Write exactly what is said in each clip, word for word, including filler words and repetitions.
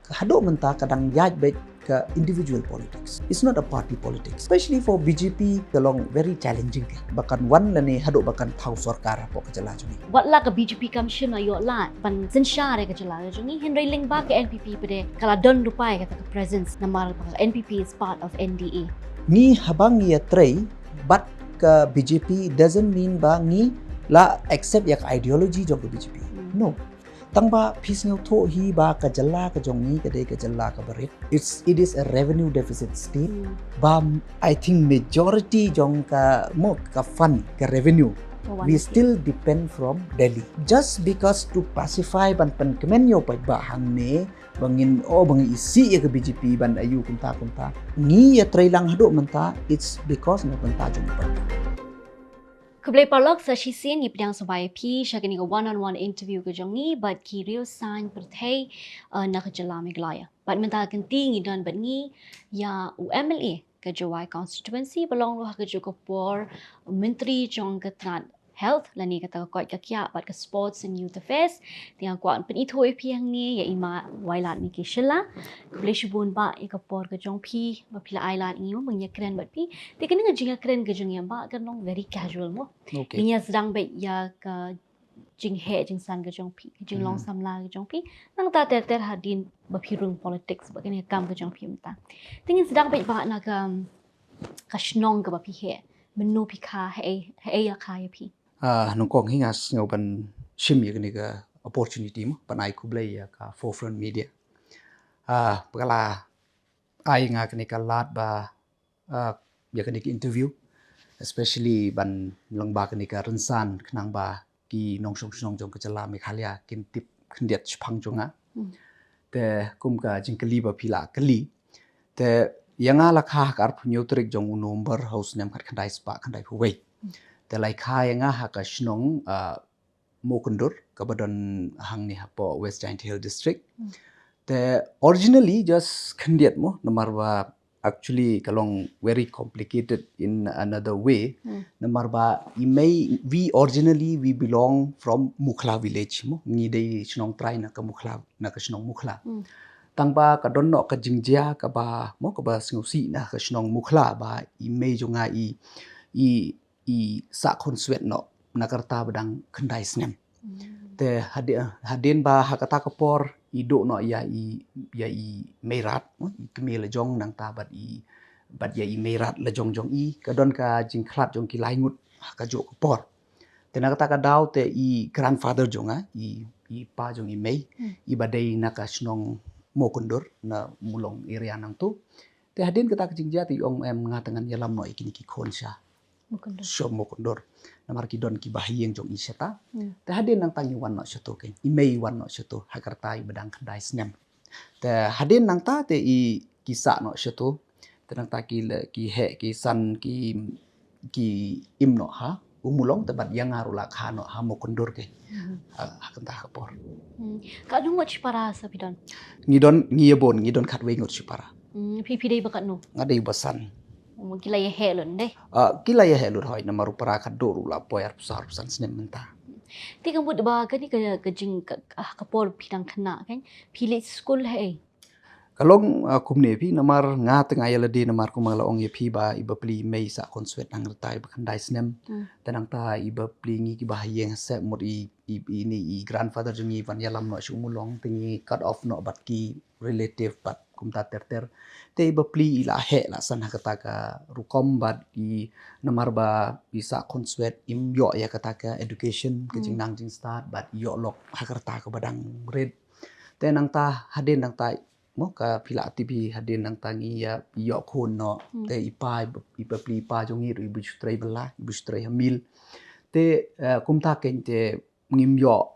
Haduh mynta ka dang ïaid beit ka individual politics. It's not a party politics. Especially for B J P, ka long very challenging ka ba kan wan lane haduh ba kan thaw sorkar hapoh ka jylla jong ngi. Wat la ka B J P kam shym la ïoh lad ban synshar ïa ka jylla jong ngi, hynrei lyngba ka N P P pat de ka la don lypa ïa kata ka presence namar ba ka N P P is part of N D A. Ngi haba ngi ïatrei bad ka B J P doesn't mean ba ngi la accept ïa ka ideology jong ka B J P. Hmm. No. Tang ba phi sngewthuh hi ba ka jylla ka jong ngi ka dei ka jylla kaba rit. It's, it is a revenue deficit state. Hmm. Ba, I think, majority jong ka, mo, ka fund, ka revenue, ka wan we still depend from Delhi. Just because to pacify, ban pynkmen ïa u paidbah hangne ba ngin, oh, ba ngi isih ïa ka B J P ban ïa u kumta kumta, ngi ïatrei lang haduh mynta, it's because na ka bynta jong u paidbah. Khublei paralok, sa shisien ngi pdiang sngewbha ïa phi sha kane ka one on one interview ka jong ngi bad ki riewsaiñ pyrthei, eh, na ka jylla Meghalaya. Bad mynta ka kynti ngi don bad ngi ïa u M L A ka Jowai constituency ba long ruh ha kajuh ka por u myntri jong ka tnat health lane kata ka koit ka khiah bad ka sports and youth affairs. Te nga kwah pynithuh ïa phi hangne ïa i Ma Wailadmiki Shylla. Khublei shibun Bah ïa ka por ka jong phi ba phi la ai lad ïa ngi ban ïakren bad phi. Te kane ka jingïakren ka jong ngi Bah kan long very casual mo. Okay. Ngi ïa sdang beit ïa ka jingheh jingsan ka jong phi, ka jinglong samla ka jong phi. Nangta ter ter hadien ba phi rung politics bad kane ka kam ka jong phi mynta. Te ngin sdang beit Bah na ka, ka shnong kaba phi heh. Mynno phi kha, haei, haei la kha ïa phi? Ah, nyngkong hi nga sngew ban shim ïa kane ka opportunity mo ban ai khublei ïa ka Forefront Media. Ah, ba ka la ai nga kane ka lad ba, ah, ïa kane ka interview, especially ban lyngba kane ka rynsan khnang ba ki nongshong shnong jong ka jylla Meghalaya kin tip khyndiat shaphang jong nga. Hmm. Te kum ka jingkylli ba phi la kylli, te ïa nga la kha ha ka arphew hynñiew tarik jong u November ha u snem khatkhyndai spah khyndaiphew wei. Hmm. Te la kha ïa nga ha ka shnong, ah, Mawkyndur, kaba don hangne hapoh West Jaintia Hills District. Hmm. Te originally just khyndiat mo, namar ba actually ka long very complicated in another way. Hmm. Namar ba i mei, we originally we belong from Mukhla village mo, ngi dei shnong trai na ka Mukhla, na ka shnong Mukhla. Hmm. Tang ba ka don noh ka jingjia kaba mo, kaba sngewsih na ka shnong Mukhla ba i mei jong nga i, i i sah khun swet noh na ka rta ba dang khyndai snem. Hmm. Te hadi-, hadien ba ha kata ka por i duh noh ïa i, ïa i mei rat, i kmie la jong nangta bad i, bad ïa i mei rat la jong jong i, ka don ka jingkhlad jong ki lai ngut ha kajuh ka por. Te na kata ka daw te i grandfather jong nga, i, i pa jong i mei, hmm, i ba dei na ka shnong Mawkyndur na Mulong area nangtu. Te hadien kata ka jingjia te i ong em nga te ngan ïalam noh ïa kine ki khun sha Mawkyndur. Sha Mawkyndur. Namar ki don ki bahaïing jong i shata. Hmm. Te hadien nangta ngi wan noh shato kein. I mei i wan noh shato ha ka rta i ba dang khyndai snem. Te hadien nangta te i ki sah noh shato. Te nangta ki le, ki heh ki san ki, ki im noh ha Umulong te bad ïa nga ruh la kha noh ha Mawkyndur kein. Hmm. Ha, ha kata ka por. Hmm. Katno ngut shipara sa phi don? Ngi don, ngi ïa bun, ngi don khatwei ngut shipara. Hmm, phi, phi dei ba katno? Nga dei ba san. Hmm, ki la ïa heh lut dei? Ah, ki la ïa heh lut hooid, namar u para khatduh ruh la poi arphew saw arphew san snem mynta. Te ka mut ba kane ka, ka jing ka, ka, ka por phi dang khynnah kein, phi leit skul haei? Ka long, ah, kumne phi, namar nga te nga ïa lade, namar kumba nga la ong ïa phi ba i bapli i mei i sah khun swet na ka rta i ba khyndai snem. Hmm. Te nangta i bapli ngi ki bahaïing ha Seh mut i, i, i ni i grandfather jong ngi wan ïalam noh sha Umulong, te ngi cut off noh bad ki relative bad kumta ter ter. Te i bapli i la heh la san ha kata ka rukom bad i namar ba i sah khun swet im ïoh ïa kata ka education, ka, hmm, jingnang jingstad bad i ïoh lok ha ka rta kaba dang rit. Te nangta hadien nangta mo ka phi la tip hi hadien nangta ngi ïa ïoh khun noh. Hmm. Te i pa, i bapli i pa jong ngi ruh i ba shu trei bylla, i ba shu trei ha mill. Te, eh, kumta kein te ngim ïoh.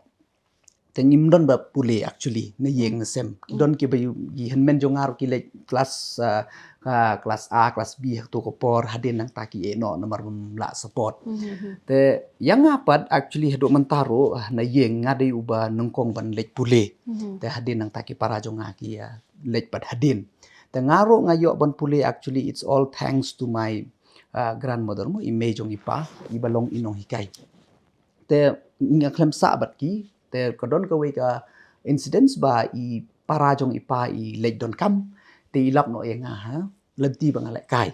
Te ngim don ba pule actually na ïing na sem. Hmm. Don ki ba ïoh, ki hynmen jong nga ruh ki leit klas, ah, ka klas A, klas B ha kato ka por, hadien nangta ki ïeh noh namar bym lah support. Hmm, hmm, hmm. Te ïa nga pat actually haduh mynta ruh, ah, na ïing nga dei uba nyngkong ban leit pule. Hmm. Te hadien nangta ki para jong nga ki, ah, leit pat hadien. Te nga ruh nga ïoh ban pule actually it's all thanks to my, ah, grandmother mo, i mei jong i pa, i ba long i nonghikai. Te nga khlem sah bad ki, te ka don kawei ka incidents ba i, para jong i pa i leit don kam, te i lap noh ïa nga ha lynti ba nga lehkai.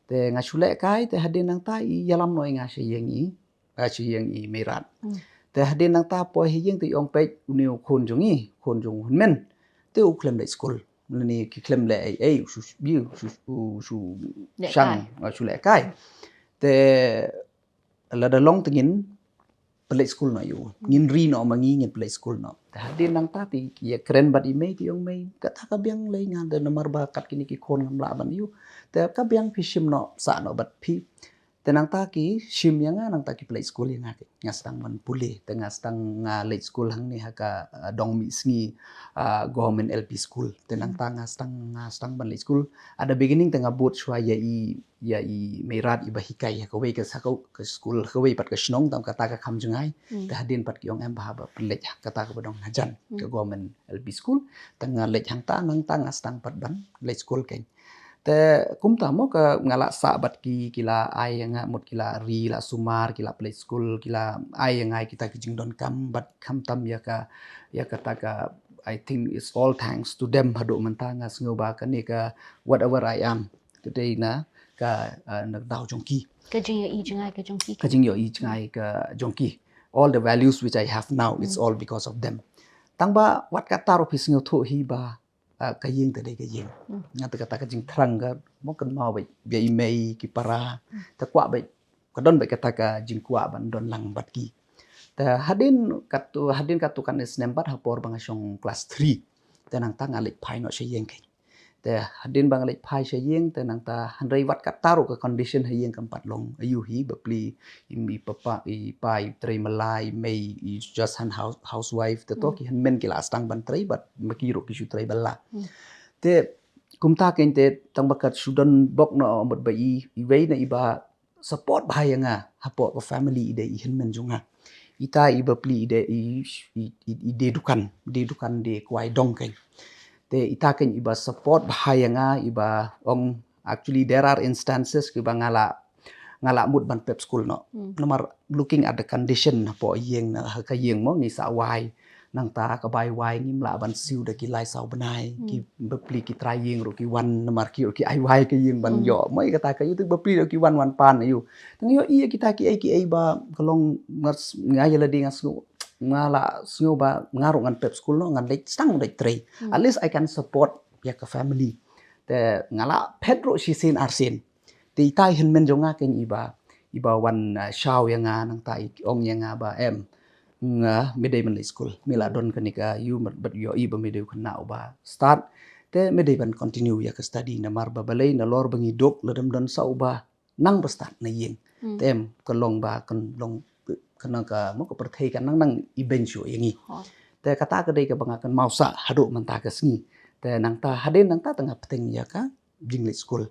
Te nga shu lehkai, te hadien nangta i ïalam noh ïa nga sha ïing i, ah, sha ïing i Meirat. Te hadien nangta poi ha ïing te i ong peit une u khun jong i, khun jong u hynmen. Te u khlem leit skul. Lane ki khlem leh ei ei, u shu, u shu, u shu shang, u shu lehkai. Te lada long te ngin pynleit skul noh ïa u. Ngin ri noh ma ngi, ngin pynleit skul noh. Te hadien nangta te ïakren bad i mei te i ong mei, kata ka biang lei nga, te namar ba kat kine ki khun ngam lah ban ïa u. Te ka biang phi shim noh, sah noh bad phi. Te nangta ki shim ïa nga, nangta ki pynleit skul ïa nga, nga sdang ban pule. Te nga sdang, nga leit skul hangne ha ka, ah, Dong Mihsngi, ah, Government L P School. Te nangta nga sdang, nga sdang ban leit skul. At the beginning te nga bud shuwa ïa i, ïa i Meirat iba hikai ha kawei ka, sa ka, ka skul ha kawei pat ka shnong, tang kata ka kham jngai. Te hadien pat ki ong em, bha ba pynleit ha kata kaba dang hajan, ka Government L P School. Te nga leit hangta, nangta nga sdang pat ban leit skul keiñ. Te kumta mo ka nga la sah bad ki, ki la ai ïa nga, mut ki la ri, la sumar, ki la pynleit skul, ki la ai ïa nga kita ki jingdonkam, bad khamtam ïa ka, ïa kata ka, I think it's all thanks to them, haduh mynta nga sngew ba kane ka whatever I am today na ka, ah, na ka daw jong ki. Ka jingïohi jngai ka jong ki. Ka jingïohi jngai ka jong ki. All the values which I have now, it's all because of them. Tang ba wat kata ruh phi sngewthuh hi ba, ah, ka ïing te dei ka ïing. Nga te kata ka jingthrang ka, mo, kynmaw bad ïa i mei, ki para, te kwah bad, ka don bad kata ka jingkwah ban don lang bad ki. Te hadien katto, hadien katto katne snem pat ha por ba nga shong class three. Te nangta nga leit phai noh sha ïing keiñ. Te hadien ba nga leit phai sha ïing, te nangta hynrei wat kata ruh ka condition ha ïing kam pat long aïu hi, bapli i, i papa, i pa i trei mala, i mei i just han house, housewife, te to ki hynmen ki la sdang ban trei, bad ma ki ruh ki shu trei bylla. Te kumta keiñ te tang ba ka shu don bok noh, mut ba i, iwei na iba support bha ïa nga hapoh ka family i dei i hynmen jong nga. Ita i bapli i dei i, i, i, i dei dukan, dei dukan, dei kwai dong keiñ. Te ita keiñ iba support bha ïa nga, iba ong, actually there are instances kiba nga la, nga la mut ban pep skul noh. Namar looking at the condition hapoh ïing, na ha ka ïing mo ngi sah wai. Nangta ka bai wai ngim lah ban siew da ki lai saw bnai. Ki bapli ki trai ïing ruh ki wan, namar ki ruh ki ai wai ka ïing ban ïoh. Mo ïa kata ka ïoh te bapli ruh ki wan wan pan aïu. Te nga ïohi ïa kita kiei kiei ba ka long, nga ïa lade nga sngew, nga la sngew ba nga ruh ngan pep skul noh, ngan leit sdang leit trei. At least I can support ïa ka family. Te nga la phet ruh shisien arsien. Te ita i hynmen jong nga keiñ iba, iba wan, ah, shaw ïa nga, nangta i ong ïa nga ba em, nga, me dei ban leit skul, me la don kane ka ïu, bad ïohi ba me dei u khynnah uba stad. Te me dei ban continue ïa ka study, namar ba balei, nalor ba ngi duk, lada ym don sa uba nang ba stad na ïing. Te em, ka long ba, kan long, kan nang ka, mo, ka pyrthei kan nang nang i beiñ shuh ïa ngi. Te kata ka dei kaba nga kynmaw sah haduh mynta ka sngi. Te nangta hadien nangta te nga pteng ïa ka jingleit skul.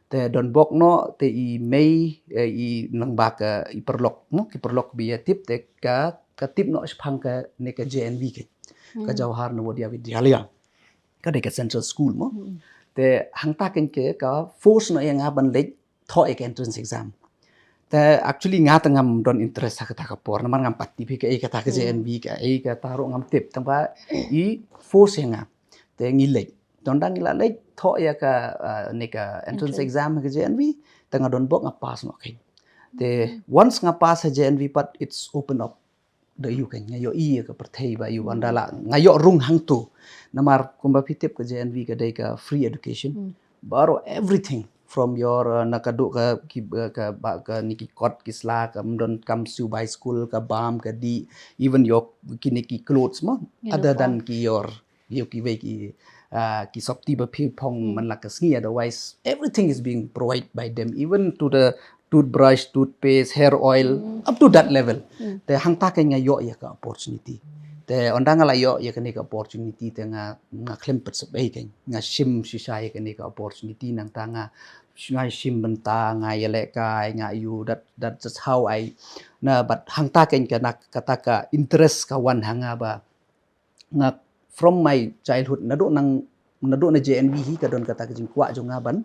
Te don bok noh te i mei, eh, i nang ba ka i paralok, mo, ki paralok ba ïa tip te ka, ka tip noh shaphang kane ka J N V keiñ. Ka Jawahar Navodaya Vidyalaya. Ka dei ka central school mo. Te hangta keiñ ka force noh ïa nga ban leit thoh ïa ka entrance exam. Te actually nga te ngam don interest ha kata ka por, namar ngam pat tip hi kaei kata ka J N V, kaei kata ruh ngam tip, tang ba i force ïa nga. Te ngi leit. Te ynda ngi la leit thoh ïa ka, ah, ne ka entrance exam ha ka J N V, te nga don bok nga pass noh keiñ. Te once nga pass ha J N V pat, it's open up da ïu keiñ, nga ïohi ïa ka pyrthei ba ïu, ynda la nga ïoh rung hangto. Namar kumba phi tip ka J N V ka dei ka free education. Baroh everything from your, uh, na ka duh ka ki, uh, ka ba ka ni ki kot ki sla, ka ym don kam siew bai skul, ka bam ka dih, even your kine ki clothes mo, other than ki your, ïa kiwei ki, ah, ki sopti ba phi phong man la ka sngi, otherwise everything is being provided by them, even to the toothbrush, toothpaste, hair oil, up to that level. Te hangta keiñ nga ïoh ïa ka opportunity. Te ynda nga la ïoh ïa kane ka opportunity te nga, nga khlem pat sep ei keiñ. Nga shim shisha ïa kane ka opportunity, nangta nga, nga shim bynta, nga ïalehkai, nga ïoh, that, that's just how I, na, but hangta keiñ ka na, kata ka interest ka wan ha nga ba nga from my childhood, naduh nang, naduh na J N V hi ka don kata ka jingkwah jong nga ban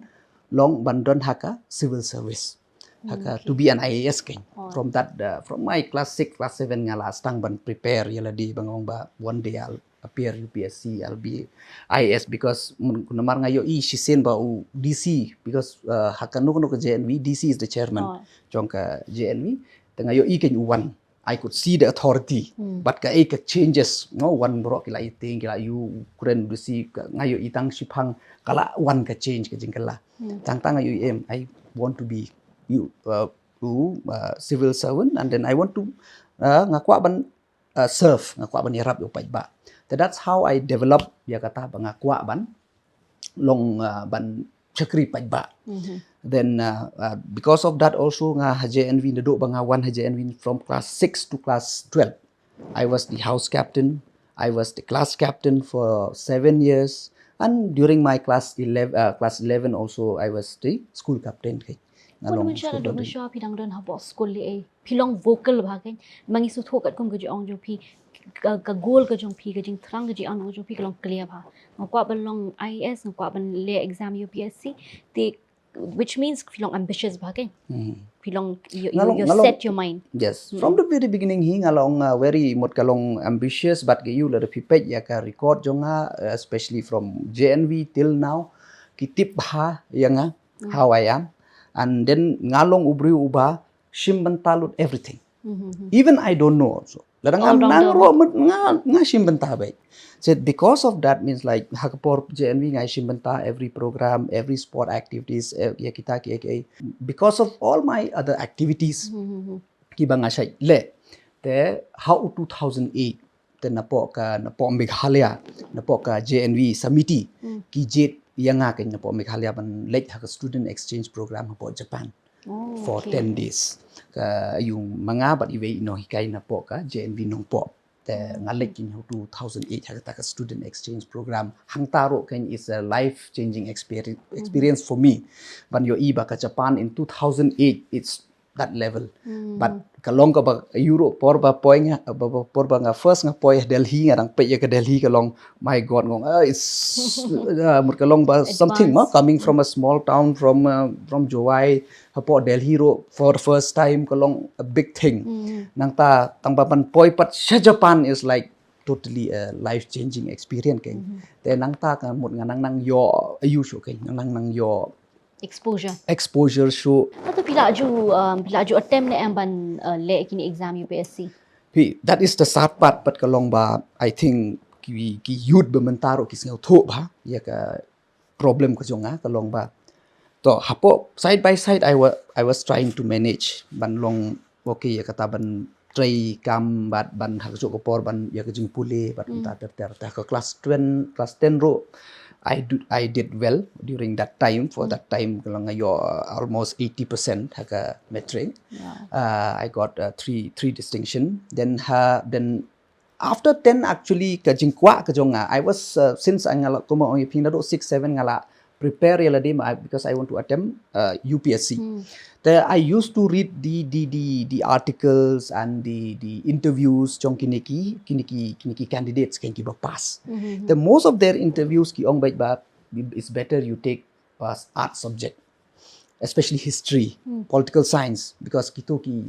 long, ban don ha ka civil service. Ha ka to be an I A S keiñ. From that, uh, from my class six, class seven nga la sdang ban prepare ïa lade ba nga ong ba one day I'll appear U P S C, I'll be I A S, because mun- namar nga ïohi shisien ba u D C, because uh, ha kano kano ka J N V, D C is the chairman Oh. jong ka J N V. Te nga ïohi kein u wan, I could see the authority. Hmm. But kaei ka changes, no, wan baroh ki la ïating, ki la ïakren, D C, ka nga ïohi tang shiphang ka la wan ka change, ka jingkylla. Hmm. Tang tang nga ïohi em, I want to be you, uh, u, uh, civil servant, and then I want to, uh, nga kwah ban uh, serve, nga kwah ban ïarap ïa u paidbah. Te that's how I develop ïa kata ba nga kwah ban long, uh, ban shakri paidbah. Mhm. Then uh, uh, because of that also, nga ha J N V, naduh ba nga wan ha J N V from class six to class twelve, I was the house captain. I was the class captain for seven years. And during my class eleven, uh, class eleven also, I was the school captain. Kein. Nga Pun long mynshuwa school naduh captain. Mynshuwa phi dang don hapoh skul lei, phi long vocal bha kein. Ba ngi sngewthuh katkum ka jingong jong phi, ka, ka goal ka jong phi, ka jingthrang, ka jingangnud jong phi ka long clear bha. Nga kwah ban long I A S, nga kwah ban leh exam U P S C. Te, which means phi long ambitious bha kein. Hmm. Phi long, you, Nga long- you nga long- set your mind. Yes. Hmm. From the very beginning hi nga long, uh, very, mut, ka long ambitious, but ka ïoh lada phi peit ïa ka record jong nga, uh, especially from J N V till now, ki tip bha ïa nga, Hmm. how I am. And then nga long u briew uba shim bynta lut everything. Mhm. Even I don't know also. Lada nga All rounder. Nang ruh mut nga, nga shim bynta beit. So because of that means, like, ha ka por J N V nga shim bynta every program, every sport activities, eh, ïa kita ki, ki, because of all my other activities Mhm. kiba nga shait leh. Te ha u two thousand eight, te napoh ka, napoh Meghalaya, napoh ka J N V Samiti, Hmm. ki jied ïa nga kein napoh Meghalaya ban leit ha ka student exchange program hapoh Japan Oh, for okay. ten days. Ka ïung ma nga bad iwei i nonghikai napoh ka J N V Nongpoh. Te nga leit kein ha u two thousand eight ha kata ka student exchange program. Hangta ruh kein is a life changing experience, experience for me. Ban ïohi ba ka Japan in two thousand eight, it's that level. Hmm. But ka long kaba Europe, por ba poi nga, ba, ba, por ba nga first nga poi Delhi, nga dang peit ïa ka Delhi, ka long, my God, nga ong, ah, it's, ah, mut ka long ba something mo, Advanced. Coming from a small town, from, uh, from Jowai, hapoh Delhi ruh for the first time, ka long a big thing. Hmm. Nangta tang ba ban poi pat sha Japan is like totally a life changing experience kein. Mhm. Te nangta ka mut nga nang nang ïoh, ïoh shuh kein, nga nang nang ïoh Exposure. Exposure shuh. Hato phi la ju, um, phi la ju attempt ne em ban, uh, leh kine exam U P S C? Phi, that is the sad part, pat ka long ba, I think, ki, ki youth ba mynta ruh ki sngewthuh bha ïa ka problem ka jong nga, ka long ba. To, hapoh side by side, I was, I was trying to manage ban long, okay, ïa kata ban trei kam bad ban ha kajuh ka por ban ïa ka jingpule bad kumta ter ter. Te ha ka class ten, class ten ruh, I do, I did well during that time. For that time, ka long nga ïoh, uh, almost eighty percent ha ka matric. Wow. Uh, I got, uh, three, three distinction. Then ha, then after ten, actually, ka jingkwah ka jong nga, I was, uh, since nga la, kumba ong ïa phi, naduh six, seven nga la prepare ïa lade, because I want to attempt, uh, U P S C. Te I used to read the, the, the, the articles and the, the interviews jong kine ki, kine ki, kine ki candidates kein kiba pass. Te most of their interviews ki ong beit ba, it's better you take, uh, art subject, especially history, political science, because kito ki,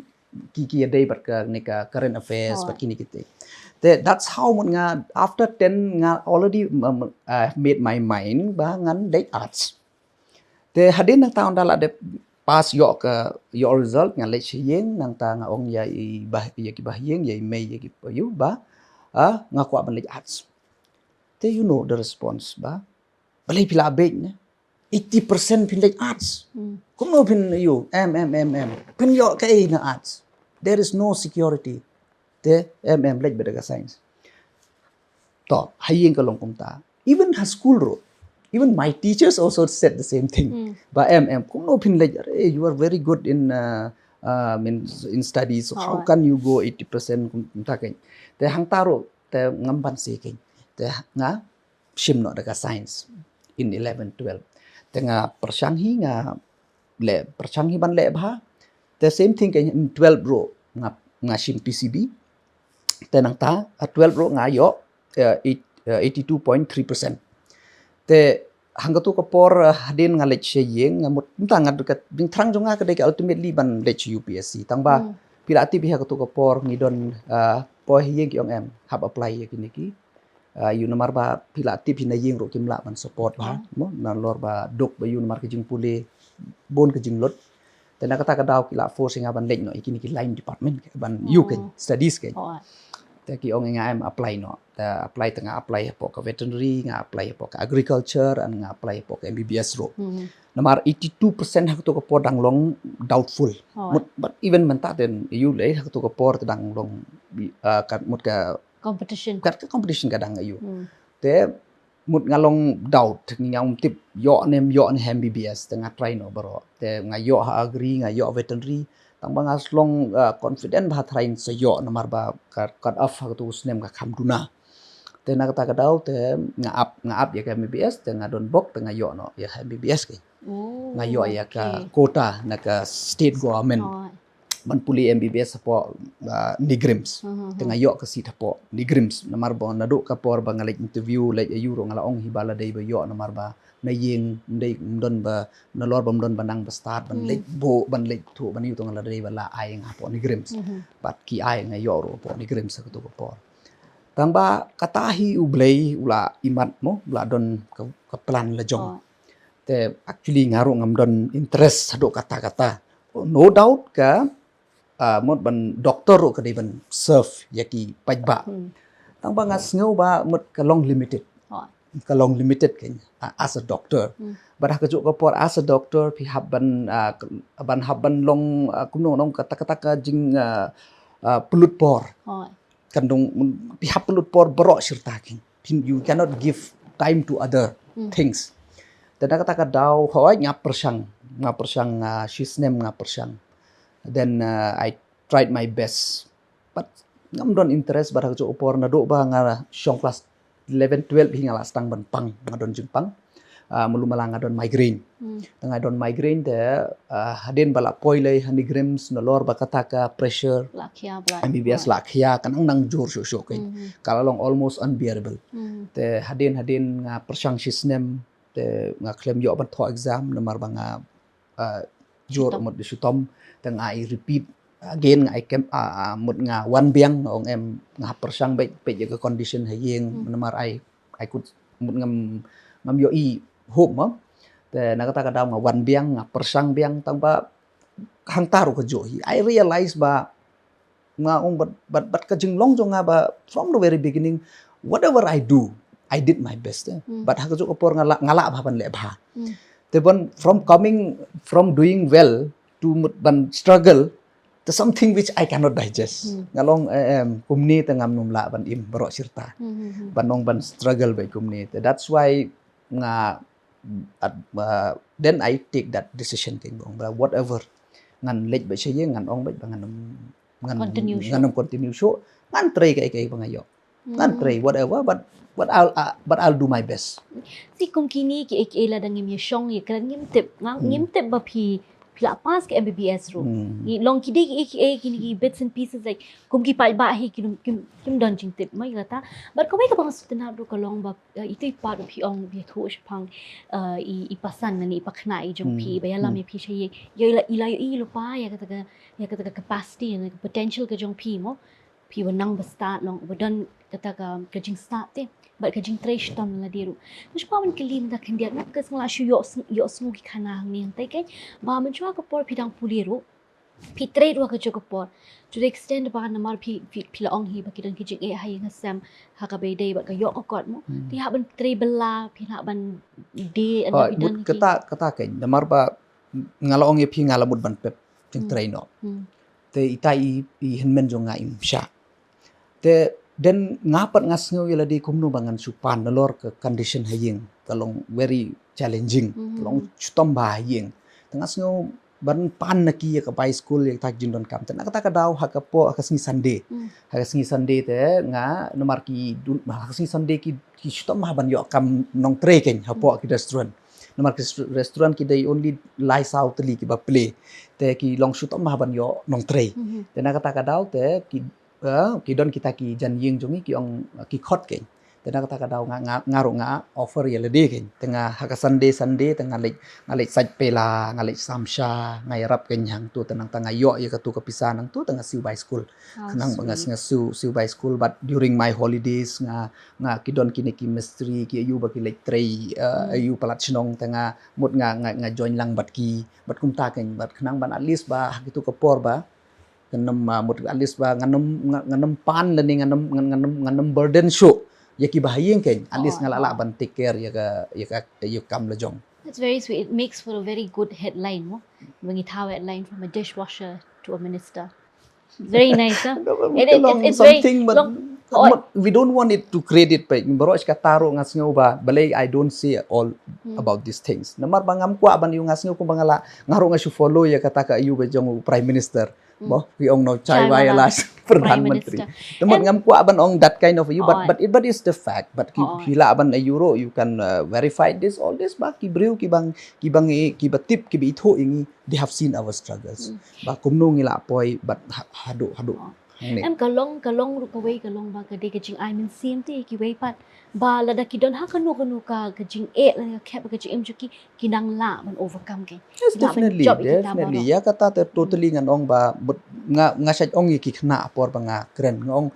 ki, ki ïadei bad kane ka current affairs, bad kine kite. Te, that's how mut nga, after ten nga already, um, uh, made my mind ba ngan leit arts. Te hadien nangta ynda la dep pass, ïoh ka, ïoh result, nga leit sha ïing, nangta nga ong ïa i bah, ïa ki bahaïing, ïa i mei, ïa ki payu ba, ah, nga kwah ban leit arts. Te you know the response ba, balei phi la beit ne? Eighty percent phin leit arts. Kumno phin ïoh, em, em, em, em. Phin ïoh kaei na arts? There is no security. Te, em, em, leit beit da ka science. To, ha ïing ka long kumta. Even ha school ruh. Even my teachers also said the same thing. Ba, em, em, kumno phin leit, are, you are very good in, uh, uh, in, in studies. So how can you go eighty percent kum-, kumta kein? Te hangta ruh, te ngam banse kein. Te nga shim noh da ka science in eleven, twelve. Te nga pyrshang hi, nga leh, pyrshang hi ban leh bha. Te same thing kein in twelve ruh, nga, nga shim P C B. Te nangta, ha twelve ruh nga ïoh, eh, eight, eh, eighty-two point three percent. Te hangkato ka por, eh, hadien nga leit sha ïing, nga mut, mynta nga, ka jingthrang jong nga ka dei ka ultimately ban leit sha U P S C. Tang ba, phi la tip hi, hangkato ka por ngi don, eh, poi ha ïing ki ong em, hap apply ïa kine ki Ah, ïoh namar ba phi la tip hi na ïing ruh kim lah ban support bha, mo, nalor ba duk ba ïoh namar ka jingpule bun ka jinglut. Te na kata ka daw ki la force ïa nga ban leit noh ïa kine ki line department, ban ïoh kein, studies kein. Te ki ong ïa nga em apply noh. Te apply, te nga apply hapoh ka veterinary, nga apply hapoh ka agriculture, and nga apply hapoh ka M B B S ruh. Namar eighty two percent ha kato ka por dang long doubtful. Mut, but even mynta te ïoh lei ha kato ka por te dang long, ah, ka mut ka competition. Ka, ka competition ka dang ïoh. Te mut nga long doubt, ngi ngam tip ïoh ne em ïoh ne ha M B B S, te nga try noh baroh. Te nga ïoh ha agri, nga ïoh veterinary. Tang ba nga long, ah, confident ba ha try sa ïoh namar ba ka cut off ha kato u snem ka kham duna. Te na kata ka daw te nga ap, nga ap ïa ka M B B S, te nga don bok, te nga ïoh noh ïa ka M B B S kein. Nga ïoh ïa ka quota na ka state government ban pule M B B S hapoh, ah, NEIGRIHMS. Te nga ïoh ka seat hapoh NEIGRIHMS. Namar ba naduh ka por ba nga leit interview, leit ïa u ruh nga la ong hi ba la dei ba ïoh namar ba na ïing ym dei, ym don ba, nalor ba ym don ba nang ba start ban leit buh, ban leit thuh, ban ïoh, te nga la dei ba la ai nga hapoh NEIGRIHMS. But ki ai nga ïoh ruh hapoh NEIGRIHMS ha kato ka por. Tang ba kata hi U Blei u la imat mo, u la don ka, ka plan la jong. Te actually nga ruh ngam don interest haduh katta katta. No doubt ka, ah, mut ban doctor ruh ka dei ban serve ïa ki paidbah. Tang ba nga sngew ba mut ka long limited. Ka long limited kein, ah, as a doctor. But ha kajuh ka por as a doctor phi hap ban, ah, ban hap ban long, ah, kumno nong kata kata ka jing, ah, ah, pynlut por. Kan dong, mm, phi hap pynlut por baroh shirta kein. Phin, you cannot give time to other things. Te na kata ka daw, hooid nga pyrshang, nga pyrshang, ah, shi snem nga pyrshang. Then, ah, I tried my best. But ngam don interest, but ha kajuh ka por naduh ba nga shong class eleven, twelve hi nga la sdang ban pang, nga don jingpang. Ah, mulu mala nga don migraine. Te nga don migraine te, ah, hadien ba la poi lei ha NEIGRIHMS nalor ba kata ka pressure M B B S la khia, ka nang nang jur shuh shuh kein. Ka la long almost unbearable. Te hadien hadien nga pyrshang shi snem, te nga khlem ïoh ban thoh exam namar ba nga, ah, jur mut da shitom, te nga ai repeat again, nga ai kem, ah, ah, mut nga wan biang, nga ong em nga pyrshang beit, beit ïa ka condition ha ïing, namar ai, ai kut mut ngam, ngam ïohi hope mo. Te na kata ka daw nga wan biang, nga pyrshang biang, tang ba hangta ruh kajuh hi. I realize ba nga ong bad, bad, bad ka jinglong jong nga ba from the very beginning, whatever I do, I did my best, eh. But ha kajuh ka por nga lah, nga lah bha ban leh bha. Te ban from coming, from doing well to mut ban struggle, there's something which I cannot digest. Nga long, eh, em, kumne te ngam nym lah ban im baroh shirta. Ban ong ban struggle beit kumne te. That's why nga, at, uh, then I take that decision kein, ba ong ba whatever. Ngan leit beit sha ïing, ngan ong beit ba ngan nym, ngan, ngan nym continue shuh. Ngan trei kaei kaei ba nga ïoh. Ngan trei whatever, but, but I'll, uh, but I'll do my best. Te kum kine kiei kiei lada ngim ïa shong ïa kren ngim tip, nga ngim tip ba phi, phi la pass ka M B B S ruh. Ngi long ki dei kiei kiei kine ki bits and pieces, like, kum ki paidbah hi kim, kim, kim don jingtip mo ïa kata. But kawei kaba nga sngewtynnat ruh ka long ba, eh, ito i pat ba phi ong ba ïathuh shaphang, eh, i, i pasan lane i pakhynnah i jong phi, ba ïalam ïa phi sha ïing. Ïa i la, i la ïohi lypa ïa kata ka, ïa kata ka capacity, ïa ka potential ka jong phi mo. Phi ba nang ba stad long, ba don kata ka, ka jingstad te bad ka jingtrei shitom na lade ruh. Nga shu kwah ban kylli mynta khyndiat, nga, ka sngew la shu ïoh sng-, ïoh sngew ki khana hangne hangtai kein. Ba mynshuwa ka por phi dang pule ruh, phi trei ruh ha kajuh ka por. To the extent ba namar phi, phi, phi la ong hi ba ki don ki jingeh ha ïing ha sem, ha kaba ïadei bad ka ïoh ka kot mo. Phi hap ban trei bylla, phi hap ban die, and ba phi don ki kata, kata kein namar ba nga la ong ïa phi nga la mut ban pep jingtrei noh. Te ita i, i hynmen jong nga im shah. Te then nga pat nga sngew ïa lade kumno ba ngan shu pan nalor ka condition ha ïing ka long very challenging, ka long shitom bha ha ïing. Te nga sngew ban pan na ki ïa ka bai skul ïa kata ka jingdonkam. Te na kata ka daw ha ka por, ha ka sngi Sunday. Ha ka sngi Sunday te nga namar ki dun, ha ka sngi Sunday ki, ki shitom bha ban ïoh kam nongtrei kein hapoh ki restaurant. Namar ki restaurant ki dei only lai saw tylli kiba plie. Te ki long shitom bha ban ïoh nongtrei. Te na kata ka daw te ki, eh, ki don kita ki jan ïing jong ngi ki ong, eh, ki khot kein. Te na kata ka daw nga, nga, nga ruh nga offer ïa lade kein. Te nga ha ka Sunday, Sunday, te nga leit, nga leit Saitpela, nga leit Samsha, nga ïarap kein hangto, te nangta nga ïoh ïa kato ka pisa nangto, te nga siew bai skul. Khnang ba nga sngew siew, siew bai skul, but during my holidays, nga, nga ki don kine ki mistri, ki aiu ba ki leit trei, eh, aiu palat shnong, te nga mut nga, nga, nga join lang bad ki, bad kumta kein, bad khnang ban at least ba, ha kito ka por ba, ngan ym, ah, mut at least ba, ngan ym, nga, ngan ym pan lane ngan ym, ngan, ngan ym, ngan ym burden shuh ïa ki bahaïing kein, at least nga lah lah ban take care ïa ka, ïa ka, ïa ka kam la jong. That's very sweet. It makes for a very good headline, no? When you thaw headline from a dishwasher to a minister. It's very nice, huh? It, it, it's, it's very something, but long, oh, but we don't want it to create it, but baroh shi katta ruh nga sngew ba, balei I don't say all about these things. Namar ba ngam kwah ban ïoh, nga sngew kumba nga la, nga ruh nga shu follow ïa kata ka aiu ba jong u Prime Minister. Mo, ki ong no chai wala Pradhan Mantri. Te mut ngam kwah ban ong that kind of aiu, but, but it, but it's the fact. But ki, ki lah ban aiu ruh, you can, uh, verify this, all this, ba ki briew ki bang, ki bang, ki ba tip, ki ba ithuh ïa ngi, they have seen our struggles. Ba kumno ngi lah poi, but ha-, haduh, haduh. Em ka long, ka long ruh kawei, ka long ba ka dei ka jingai mynsiem te kiwei pat. Ba lada ki don ha kano kano ka, ka jingeh, lada ka khep, ka jingim jong ki, ki nang lah ban overcome kein. Yes, definitely, definitely. Ïa kata te totally ngan ong ba, but nga, nga shait ong ïa ki khynnah ha por ba nga kren, nga ong,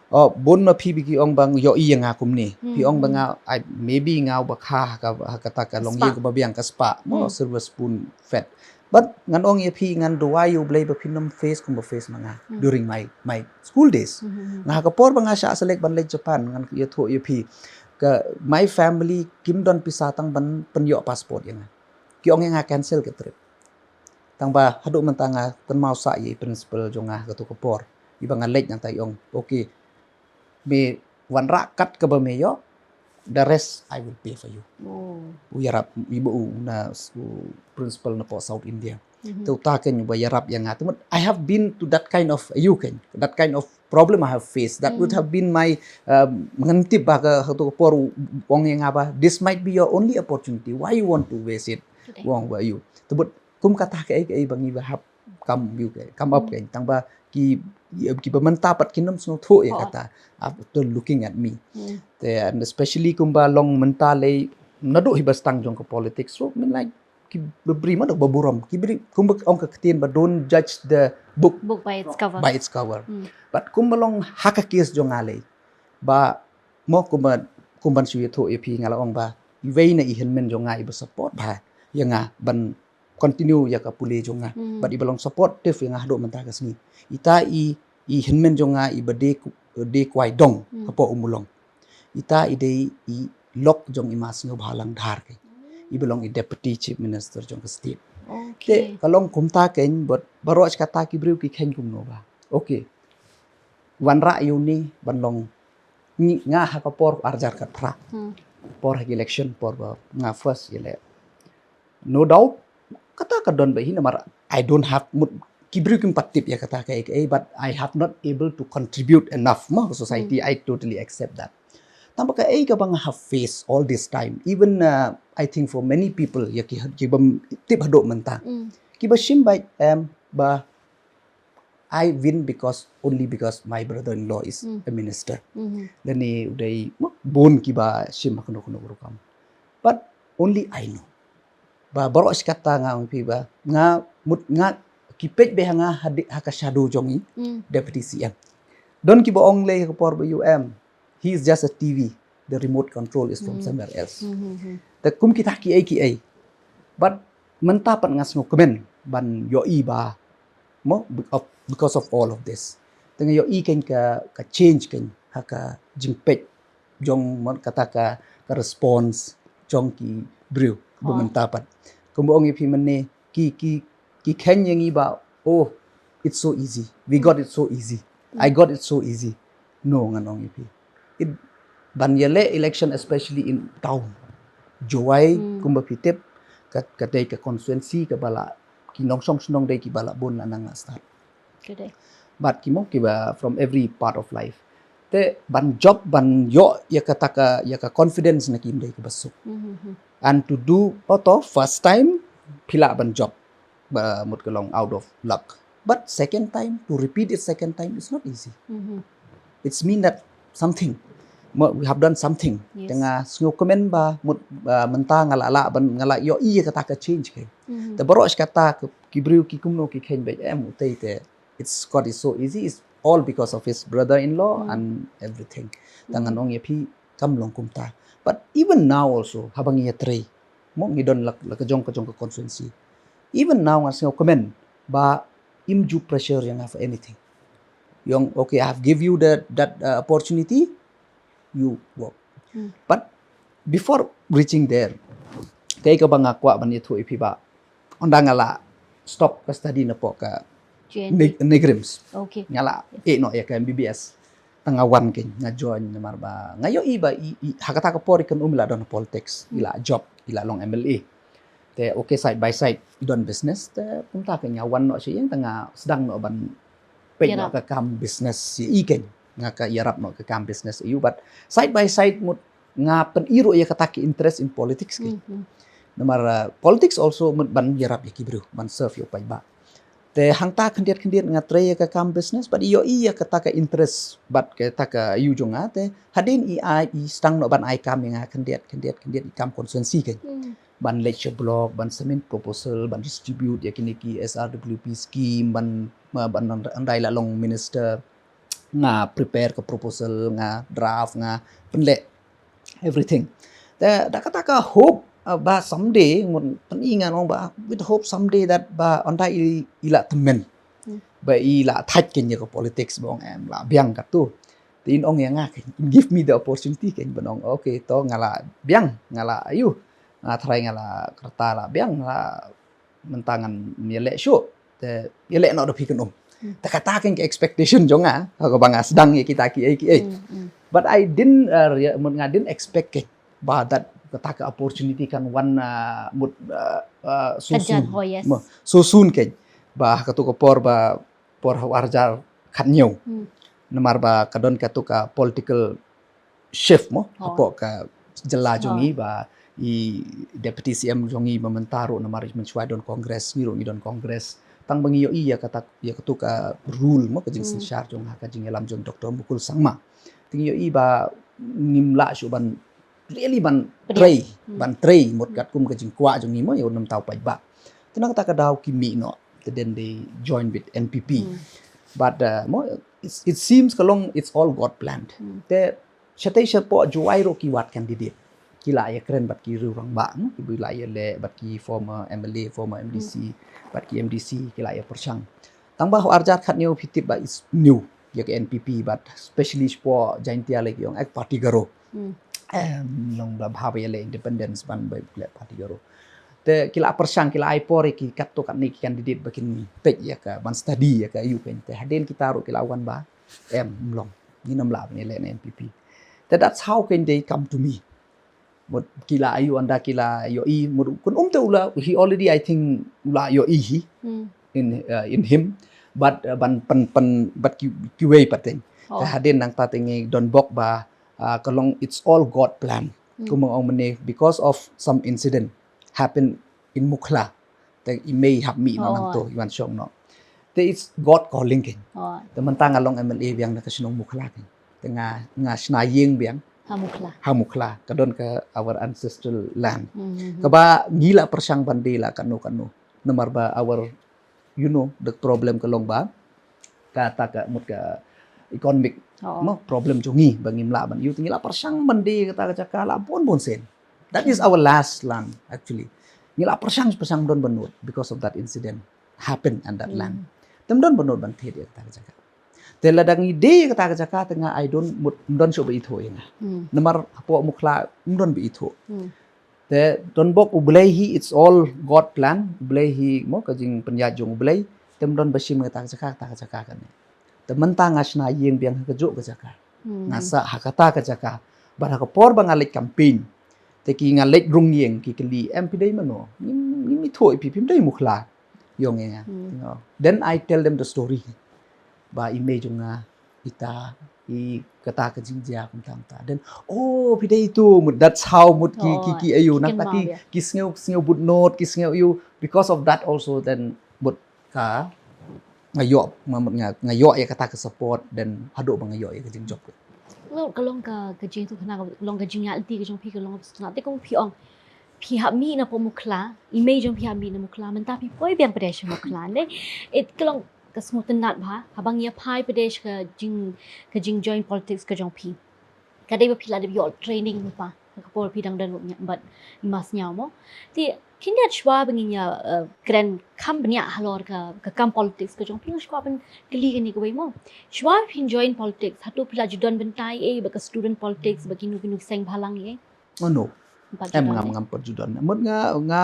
oh, bun ma phi ba ki ong ba ïohi ïa nga kumne. Phi ong ba nga, I, maybe nga uba kha ha ka, ha kata ka longïing kaba biang, ka spah, mo, silver spoon fed. But ngan ong ïa phi, ngan duwai ïa U Blei ba phin ym face kumba face ma nga during my, my school days. Nga ha ka por ba nga shah select ban leit Japan, ngan ïathuh ïa phi, ka, my family kim don pisa tang ban pynïoh passport ïa nga. Ki ong ïa nga cancel ka trip. Tang ba haduh mynta nga kynmaw sah ïa i principal jong nga ha kato ka por. Iba nga leit nangta i ong, okay, me wanrah kat kaba me ïoh, the rest I will pay for you. U ïarap, iba u na, u principal napoh South India. Te uta kein uba ïarap ïa nga. Te mut, I have been to that kind of, aiu kein, that kind of problem I have faced. That would have been my, um, ngan tip ba ka, ha kato ka por u ong ïa nga ba, this might be your only opportunity. Why you want to waste it? Ong ba aiu. Te mut, kum kata kaei kaei ba ngi ba hap come, aiu kein, come up kein. Tang ba ki, ki ba mynta pat kin ym sngewthuh ïa kata. After looking at me. Te, and especially kumba long mynta lei, naduh hi ba stang jong ka politics. So, I mean, like, ki briew ma dei ba burom. Ki briew, kumba ong ka ktien ba, don't judge the book by its cover. But kumba long ha ka case jong nga lei, ba mo kumba, kumban shu ïathuh ïa phi, nga la ong ba, iwei na i hynmen jong nga iba support bha ïa nga ban continue ïa ka pule jong nga. But iba long supportive ïa nga haduh mynta ka sngi, ita i, i hynmen jong nga iba dei ku-, dei kwai dong hapoh Ummulong. Ita i dei i lok jong i Ma Sniawbhalang Dhar kein, iba long i Deputy Chief Minister jong ka state. Te ka long kumta kein, but baroh shi katta ki briew ki kheiñ kumno ba, okay, wanrah ïa une ban long, ngi, nga ha ka por arhajar khatphra, por ha ki election, por ba nga first ïaleh. No doubt, kata ka don bha hi namar I don't have, mut, ki briew kim pat tip ïa kata kaei kaei, but I have not able to contribute enough mo ka society. I totally accept that. Tang ba kaei kaba nga have faced all this time, even, uh, I think for many people, ïa ki, ki bym tip haduh mynta, kiba shim beit, em, ba I win because, only because my brother-in-law is a minister. Lane u dei, mo, bun kiba shim ha kano kano ka rukom. But only I know. Ba baroh shi katta nga ong ïa phi ba, nga mut nga, ki peit beit ha nga ha di-, ha ka shadow jong i Deputy C M. Don kiba ong lei ha ka por ba U M, he is just a T V, the remote control is from somewhere else. Te kum kita kiei kiei. But mynta pat nga sngewkmen ban ïohi ba, mo, be-, of, because of all of this. Te nga ïohi kein ka, ka change kein ha ka jingpeit jong, mo, kata ka, ka response jong ki briew ba mynta pat. Kumba ong ïa phi mynne, ki, ki, ki kheiñ ïa ngi ba, oh, it's so easy. We got it so easy. I got it so easy. No, ngan ong ïa phi. It, ban ïaleh election, especially in town Jowai, kumba phi tip, ka, ka dei ka constituency kaba la, ki nongshong shnong dei kiba la bun, la nang la stad. But ki mo kiba from every part of life. Te ban jop, ban ïoh ïa kata ka, ïa ka confidence na ki ym dei kaba suk. And to do, oto, first time, phi lah ban jop, ba mut ka long out of luck. But second time, to repeat it second time, it's not easy. It's mean that something. mo, we have done something. Yes. Te nga sngewkmen ba mut, ah, mynta nga la lah ban, nga la ïohi ïa kata ka change kein. Mhm. Te baroh shi katta ki briew ki kumno ki kheiñ beit, em, utei te, it's, God is so easy, it's all because of his brother-in-law, hmm, and everything. Te ngan, hmm, ong ïa phi kam long kumta. But even now also, haba ngi ïatrei, mo, ngi don la, la ka jong ka jong ka constituency. Even now nga sngewkmen ba im ju pressure ïa nga for anything. Ïa ong, okay, I have give you that, that, uh, opportunity, you work. Hmm. But before reaching there, kaei kaba nga kwah ban ïathuh ïa phi ba, ynda nga la stop ka study napoh ka J N T. Nig-, NEIGRIHMS. Okay. Nga la, yes, ïeh noh ïa ka M B B S. Te nga wan kein, nga join namar ba nga ïohi ba i, i, ha kata ka por i Kynum i la don politics, i, hmm, la job, i la long M L A. Te okay, side by side i don business, te kumta kein nga wan noh sha ïing te nga sdang noh ban peit noh, ïarap, ka kam business ïa i kein. Nga ka ïarap noh ka kam business ïa u, but side by side mut nga pyni ruh ïa kata ka interest in politics kein. Mhm. Namar, uh, politics also mut ban ïarap ïa ki briew, ban serve ïa u paidbah. Te hangta khyndiat khyndiat nga trei ïa ka kam business, but i ïohi ïa kata ka interest bad kata ka ïa u jong nga, te hadien i ai, i sdang noh ban ai kam ïa nga khyndiat khyndiat khyndiat, i kam constituency kein. Hmm. Ban leit sha block, ban submit proposal, ban distribute ïa kine ki S R W P scheme, ban, ban ynda i la long minister, nga prepare ka proposal, nga draft, nga pynleh everything. Te da kata ka hope, uh, ba someday, ngan pyni, ngan ong ba with hope someday that ba ynda i, i la tymmen, hmm, ba i la thait kein ïa ka politics, ba ong em la biang katto. Te in ong ïa nga kein, in give me the opportunity kein ban ong, okay, to nga la biang, nga la ïoh, nga tharai nga la kyrta la biang, la mynta ngan ïaleh shuh. Te ïaleh noh da phi Kynum. Hmm. Te kata kein ka expectation jong nga, ha kaba nga sdang ïa kita kiei kiei. Hmm, hmm. But I didn't, uh, rea-, mut nga didn't expect kein ba that kata ka opportunity kan wan, uh, mut, uh, uh, so soon. Ka jan, oh, yes. Mo, so soon kein. Ba ha kato ka por ba, por ha u arhajar khathynñiew. Hmm. Namar ba ka don kato ka political shift mo, oh, hapoh ka jylla jong ngi, oh, ba i Deputy C M jong ngi ba mynta ruh namar mynshuwa don Congress, ngi ruh ngi don Congress. Tang ba ngi ïohi ïa kata, ïa kato ka rule mo, ka, hmm, jingsynshar jong, ha ka jingïalam jong Doctor Mukul Sangma. Te ngi ïohi ba ngim lah shuh ban really ban, pdiang, trei, hmm, ban trei mut, hmm, katkum ka jingkwah jong ngi mo, ïa u nongthaw paidbah. Te na kata ka daw ki mih noh, te then they join with N P P. Hmm. But, uh, mo, it's, it seems ka long it's all God planned. Hmm. Te shatei shapoh Jowai ruh ki wad candidate. Ki la ïakren bad ki riew rangbah, hmm, ki ba la ïaleh bad ki former M L A, former M D C, hmm, bad ki M D C ki la ïapyrshang. Tang ba ha u arhajar khathynñiew phi tip ba is new ïa ka N P P, but especially shapoh Jaintia lei ki ong ek party Garo. Hmm. Em, long ba bha ba ïaleh independence ban ba leh party Garo. Te ki la pyrshang, ki la ai por ïa ki katto katne ki candidate ba kin peit ïa ka, ban study ïa ka ïa u kein. Te hadien kita ruh ki la wan ba em, ym long, ngin ym lah ban ïaleh na N P P. Te that's how kein they come to me. Mut ki la ïoh, ynda ki la ïohi, mut u Kynum te u la, he already, I think, u la ïohi hi, hmm, in, uh, in him. But, uh, ban pyn, pyn, bad ki, kiwei pat te. Oh. Te hadien nangta te ngi don bok ba, uh, ka long it's all God plan. Hmm. Kumba ong mynne, because of some incident happened in Mukhla. Te i mei hap mih noh, oh, nangto, i wan shong noh. Te it's God calling kein. Oh. Te mynta nga long M L A biang na ka shnong Mukhla kein. Te nga, nga shna ïing biang ha Mukhla. Ha Mukhla. Ka don ka our ancestral land. Hmm, hmm, hmm. Kaba ngi la pyrshang ban die la kano kano. Namar ba our, you know, the problem ka long ba kata ka mut ka economic, oh, mo, problem jong ngi ba ngim lah ban ïoh, te ngi la pyrshang ban die kata ka jaka la bun bun sien. That is, hmm, our last land, actually. Ngi la pyrshang, pyrshang, ym don ba nud because of that incident happened on that, hmm, land. Te ym don ba nud ban thied ïa kata ka jaka. Te lada ngi die ïa kata ka jaka te nga, I don't, mut, ym don shuh ba ithuh ïa nga. Hmm. Namar hapoh Mukhla ym don ba ithuh. Hmm. Te don bok U Blei hi, it's all God plan. U Blei hi mo, ka jingpynïaid jong U Blei. Te ym don ba shim kata ka jaka, kata ka jaka kane. Te mynta nga shna ïing biang ha kajuh ka jaka. Hmm. Nga sah ha kata ka jaka. Bad ha ka por ba nga leit campaign, te ki, nga leit rung ïing, ki kylli, em, phi dei mano? Ngim, ngim ithuh ïa phi, phim dei Mukhla? Ïa nga. Hmm. You know. Then I tell them the story. Ba i mei jong nga, ita, i kata ka jingjia kumta kumta. Then, oh, phi dei itu, mut, that's how, mut, ki, ki, oh, ki, ayu, ki nangta kynmaw ki, ïa, ki sngew, sngew bud nud, ki sngew ayu. Because of that also, then, mut, ka, nga ïoh, nga, nga, nga ïoh ïa kata ka support, then haduh ba nga ïoh ïa ka jingjop. Ka long ka, ka jingïathuhkhana, ka long ka jingïaid lynti ka jong phi, ka long ka sngewtynnat. Te kum phi ong, phi hap mih na Mukhla, i mei jong phi hap mih na Mukhla, mynta phi poi biang pat sha Mukhla, ne? It ka long ka sngewtynnat bha, haba ngi ïa phai pat sha ka jing, ka jing join politics ka jong phi. Ka dei ba phi la dep ïoh training lypa ha ka por phi dang don bad i Ma Sniaw mo. Te khyndiat shuwa ba ngin ïa, eh, kren kham bniah halor ka, ka kam politics ka jong phi, nga sngewbha ban kylli kane kawei mo. Shuwa phin join politics, hato phi la ju don bynta ei bad ka student politics, bad kino kino ki seng bhalang ei? Oh, no. Em, ngam, ngam pat ju don. Mut nga, nga,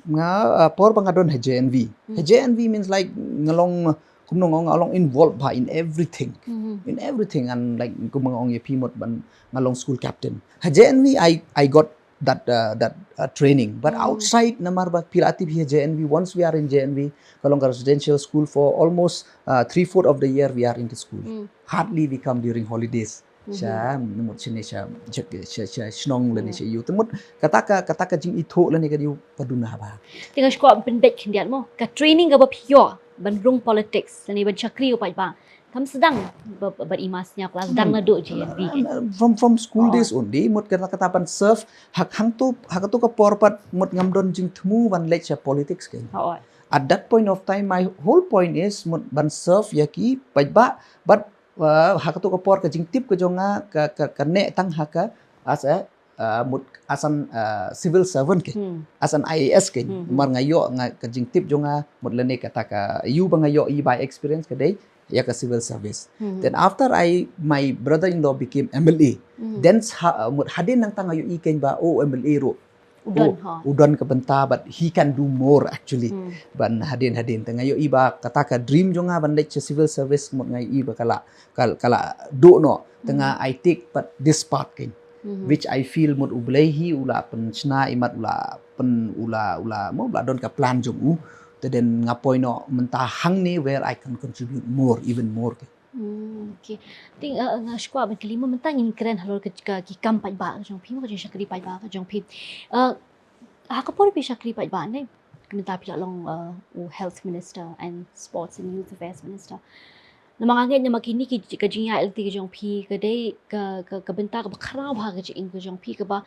nga, uh, por ba nga don ha J N V. Hmm. Ha J N V means like nga long, kumno nga ong, nga long involved bha in everything. Hmm. In everything, and like kumno nga ong ïa phi mut ban nga long school captain. Ha J N V I, I got that, uh, that, uh, training. But, hmm, outside, namar ba phi la tip hi ha J N V, once we are in J N V, ka long ka residential school, for almost, uh, three fourth of the year we are in the school. Hmm. Hardly we come during holidays. Mhm. Sha, mut shane sha, sha, sha, sha shnong lane, hmm, sha ïew. Te mut kata ka, kata ka jingithuh lane ka dei ka duna bha. Te nga sngewbha pynbeit khyndiat mo. Ka training kaba phi ïoh ban rung politics lane ban shakri u paidbah, kam sdang ba, ba, bad i Ma Sniaw, ka la sdang, hmm, naduh J N V. From, from school, oh, days only, mut kata, kata ban serve ha, hangto, ha kato ka por pat mut ngam don jingthmu ban leit sha politics kein. Oh, oh. At that point of time, my whole point is mut ban serve ïa ki paidbah, but uh, ha kato ka por ka jingtip ka jong nga ka, ka, ka neh tang ha ka as a, uh, mut as an, uh, civil servant kein, hmm, as an I A S kein. Hmm, hmm. Namar nga ïoh, nga, ka jingtip jong nga mut lane kata ka ïoh ba nga ïoh i by experience ka dei ïa ka civil service. Hmm. Then after I, my brother-in-law became M L A. Hmm. Then ha, uh, mut hadien nangta nga ïohi kein ba, oh, M L A ruh u don, oh, ha, u don ka bynta, but he can do more actually. Hmm. Ban hadien hadien te nga ïohi ba kata ka dream jong nga ban leit sha civil service mut nga ïohi ba ka la, ka, ka la duh noh. Te nga, hmm, I take but this part kein. Hmm. Which I feel mut U Blei hi u la pynshna, imat u la pyn, u la, u la, mo, u la don ka plan jong u. Te then nga poi noh mynta hangne where I can contribute more, even more kein. Hmm, okay. Te, uh, nga sngewbha ban kylli mo, mynta ngin kren halor ka, ka, ki kam paidbah ka jong phi, mo, ka jingshakri paidbah ka jong phi. Uh, ha ka por phi shakri paidbah ne, mynta phi la long, uh, u health minister and sports and youth affairs minister. Namar nga ngeit namar kine ki, ka jingïaid lynti ka jong phi ka dei ka, ka, ka bynta kaba khraw bha ka jingim ka jong phi, kaba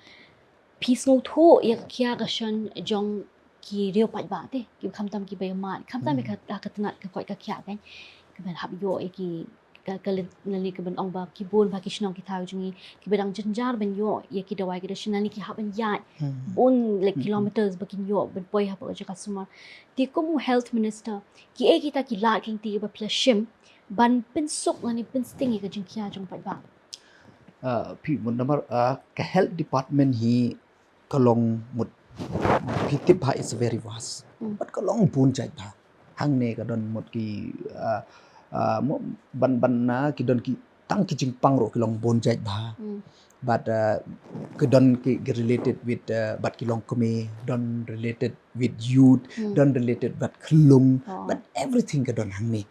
phi sngewthuh ïa ka khia ka shon jong ki riew paidbah te, ki khamtam kiba ïa mad, khamtam, hmm, ïa ka, ka tnat ka koit ka khiah kein. Kiban hap ïoh ïa ki, ka, ka lynti, lane kiban ong ba ki bun bha ki shnong ki thaw jong ngi kiba dang jynjar ban ïoh ïa ki dawai ki dashin, lane ki hap ban ïaid, hmm, bun, like, hmm, kilometers ba kin ïoh ban poi hapoh ka jaka sumar. Te kum u health minister, kiei kita ki lad ki lynti ba phi la shim ban pynsuk lane pynsting ïa ka jingkhia jong paidbah? Uh, phi, mut namar, uh, ka health department hi ka long mut, phi tip bha, it's very vast. Hmm. But ka long bun jait bha. Hangne ka don mut ki, uh, uh, mo, ban, ban na ki don ki tang ki jingpang ruh ki long bun jait bha. Hmm. But, uh, ki don ki, ki related with, uh, bad ki longkmie, don related with youth, hmm, don related bad khyllung, oh, bad everything ka don hangne.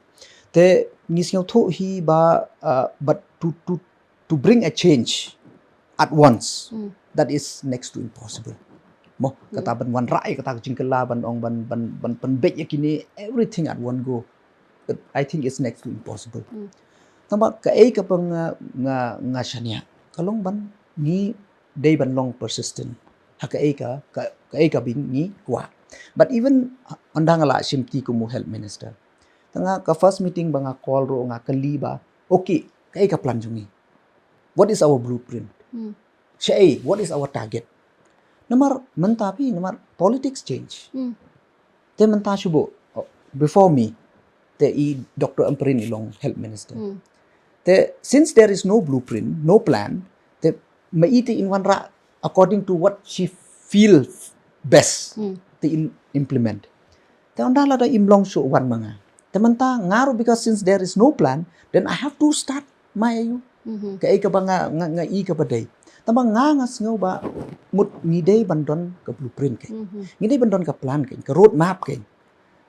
Te ngi sngewthuh hi ba, uh, but to, to to bring a change at once, hmm, that is next to impossible. Mo, hmm, kata ban wanrah ïa kata ka jingkylla, ban ong, ban, ban, ban pynbeit ïa kine, everything at one go, I think it's next to impossible. Hmm. Tangba kaei kaba nga, nga, nga shaniah ka long ban ngi dei ban long persistent ha kaei ka, ka, kaei kaba ngi kwah. But even ynda nga la shim ti kum u health minister, tang ha ka first meeting ba nga call ruh nga kylli ba, okay, kaei ka plan jong ngi? What is our blueprint? Hmm. Shaei, what is our target? Namar mynta phi, namar politics change. Hmm. Te mynta shu buh, oh, before me, te i Doctor Ampareen i long health minister. Hmm. Te since there is no blueprint, no plan, te ma i te in wanrah according to what she feels best, hmm, te in implement. Te ynda lada im long shuh wan ma nga. Te mynta nga ruh, because since there is no plan, then I have to start my, aïu. Mhm. Kaei kaba nga, nga, nga i kaba dei. Tangba nga, nga sngew ba mut ngi dei ban don ka blueprint kein. Mhm. Ngi dei ban don ka plan kein, ka road map kein.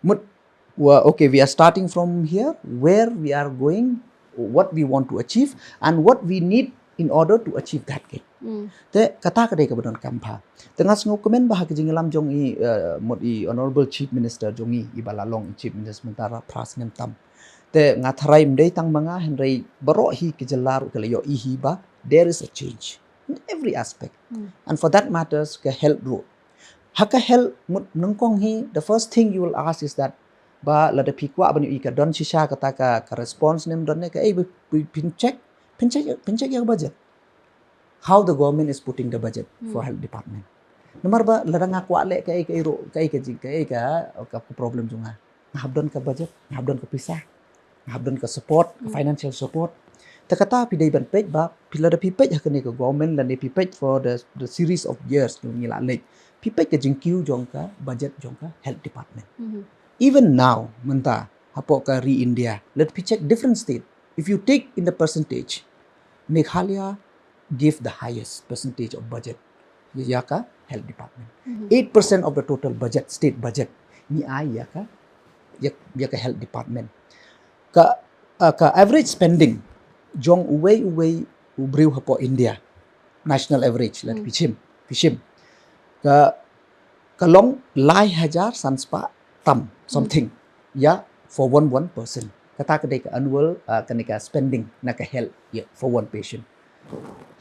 Mut, wa, okay, we are starting from here, where we are going, what we want to achieve, and what we need in order to achieve that kein. Mm. Te kata ka dei kaba donkam bha. Te nga sngewkmen ba ha ka jingïalam jong i, eh, mut i Honourable Chief Minister jong i, i ba la long Chief Minister mynta phra snem tam. Te nga tharai ym dei tang ma nga, hynrei baroh hi ki jylla ruh ki la ïohi hi ba there is a change in every aspect. And for that matters, ka health ruh. Ha ka health mut nyngkong hi, the first thing you will ask is that, ba lada phi kwah ban ïohi ka don shisha kata ka, ka response ne ym don ne, kaei ba phi, phin check, phin check, phin check ïa ka budget. How the government is putting the budget for health department. Namar ba lada nga kwah leh kaei kaei ruh, kaei ka jing, kaei ka, ka, ka problem jong nga, nga hap don ka budget, nga hap don ka pisa, nga hap don ka support, ka financial support. Te kata phi dei ban peit ba, phi lada phi peit ha kane ka government, lane phi peit for the, the series of years ngi la leit, phi peit ka jingkiew jong ka budget jong ka health department. Even now, mynta hapoh ka ri India, lada phi check different state, if you take in the percentage, Meghalaya give the highest percentage of budget ïa ka health department. Eight percent of the total budget, state budget, ngi ai ïa ka, ïa, ïa ka health department. Ka, uh, ka average spending jong uwei uwei u briew hapoh India, national average, lada phi shim, phi shim, ka, ka long lai hajar san spah tam something ïa for one, one person. Kata ka dei ka annual, uh, kane ka spending na ka health ïa for one patient.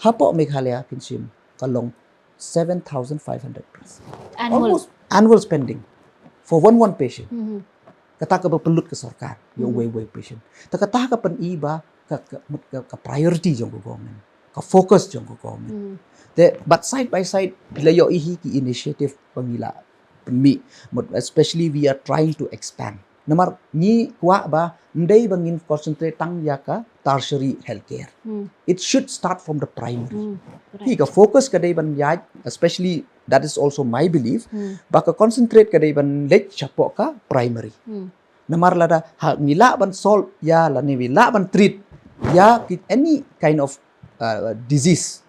Hapoh Meghalaya phin shim, ka long seven thousand five hundred plus. Annual. Almost annual spending for one, one patient. Kata kaba pynlut ka sorkar ïa uwei uwei patient. Te kata ka pyni ba ka, ka, ka, ka priority jong ka government, ka focus jong ka government. Te, but side by side, phi la ïohi hi ki initiative ba ngi la pynmih, mut, especially we are trying to expand. Namar ngi kwah ba ym dei ba ngin concentrate tang ïa ka tertiary healthcare. It should start from the primary. Hi, ka focus ka dei ban ïaid, especially, that is also my belief, ba ka concentrate ka dei ban leit shapoh ka primary. Namar lada ha ngi lah ban solve ïa, lane ngi lah ban treat ïa ki any kind of, uh, disease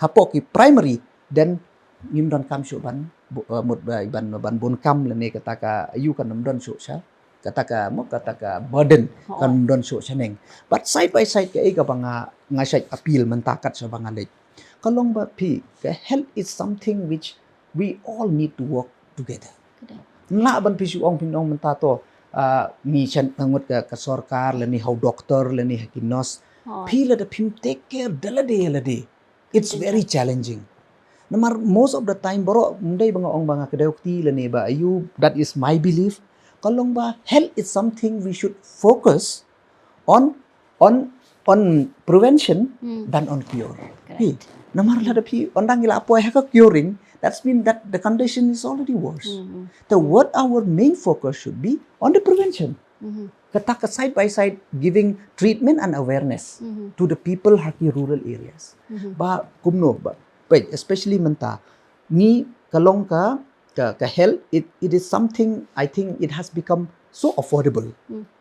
hapoh ki primary, then ngim donkam shuh ban bu-, uh, mut, uh, ban, ban bun kam, lane kata ka aïu kan ym don shuh sha, kata ka, mut, kata ka burden kan ym don shuh shaneng. But side by side, kaei kaba nga, nga shait appeal mynta kat shaba nga leit, ka long ba phi, ka health is something which we all need to work together. Ym lah ban phi shu ong, phin ong mynta to, ah, ngi shen ngut ka, ka sorkar, lane ha u doctor, lane ha ki nurse. Phi lada phim take care da lade ïa lade, it's very challenging. Namar most of the time, baroh, ym dei ba nga ong ba nga kdew kti lane ba aïu, that is my belief. Ka long ba health is something we should focus on, on, on prevention than on cure. Hi, namar lada phi, ynda ngi la poi ha ka curing, that's mean that the condition is already worse. So what our main focus should be on the prevention. Kata ka side by side giving treatment and awareness to the people ha ki rural areas. Ba kumno ba, but especially mynta, ngi ka long ka, ka, ka health, it, it is something, I think it has become so affordable,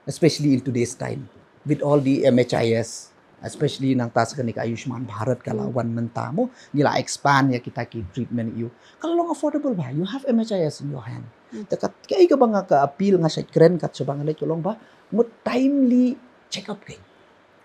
especially in today's time, with all the M H I S, especially nangta sa kane ka Ayushman Bharat ka la wan mynta mo, ngi la expand ïa kita ki treatment ïa u. Ka long affordable ba, you have M H I S in your hand. Te kat, kaei kaba nga ka appeal, nga shait kren kat shaba nga leit, ka long ba mut timely check up, kaei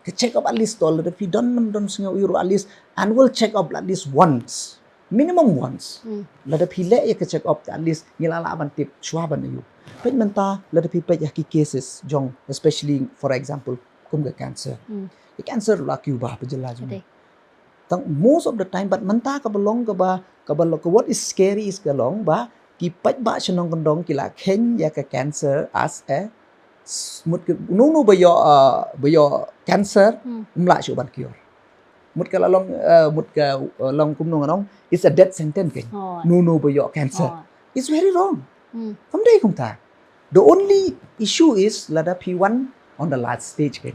ka check up at least, to lada phi don ne ym don sngew aïu ruh, at least annual check up at least once, minimum once. Lada phi leh ïa ka check up, at least ngi la lah ban tip shuwa ban aïu. Peit mynta, lada phi peit ïa ki cases jong, especially for example kum ka cancer. Ka cancer la kiew bha ha jylla jong ngi. Tang most of the time, but mynta kaba long kaba, kaba long, ka what is scary is ka long ba ki paidbah shnong kyndong ki la kheiñ ïa ka cancer as a s-, mut ka, uno uno ba ïoh, uh, ba ïoh cancer, ym lah shuh ban cure. Mut ka la long, uh, mut ka, uh, long kumno ngan ong, it's a death sentence, kan. Uno uno ba ïoh cancer. It's very wrong. Kam dei kumta. The only issue is lada phi wan on the last stage, kan.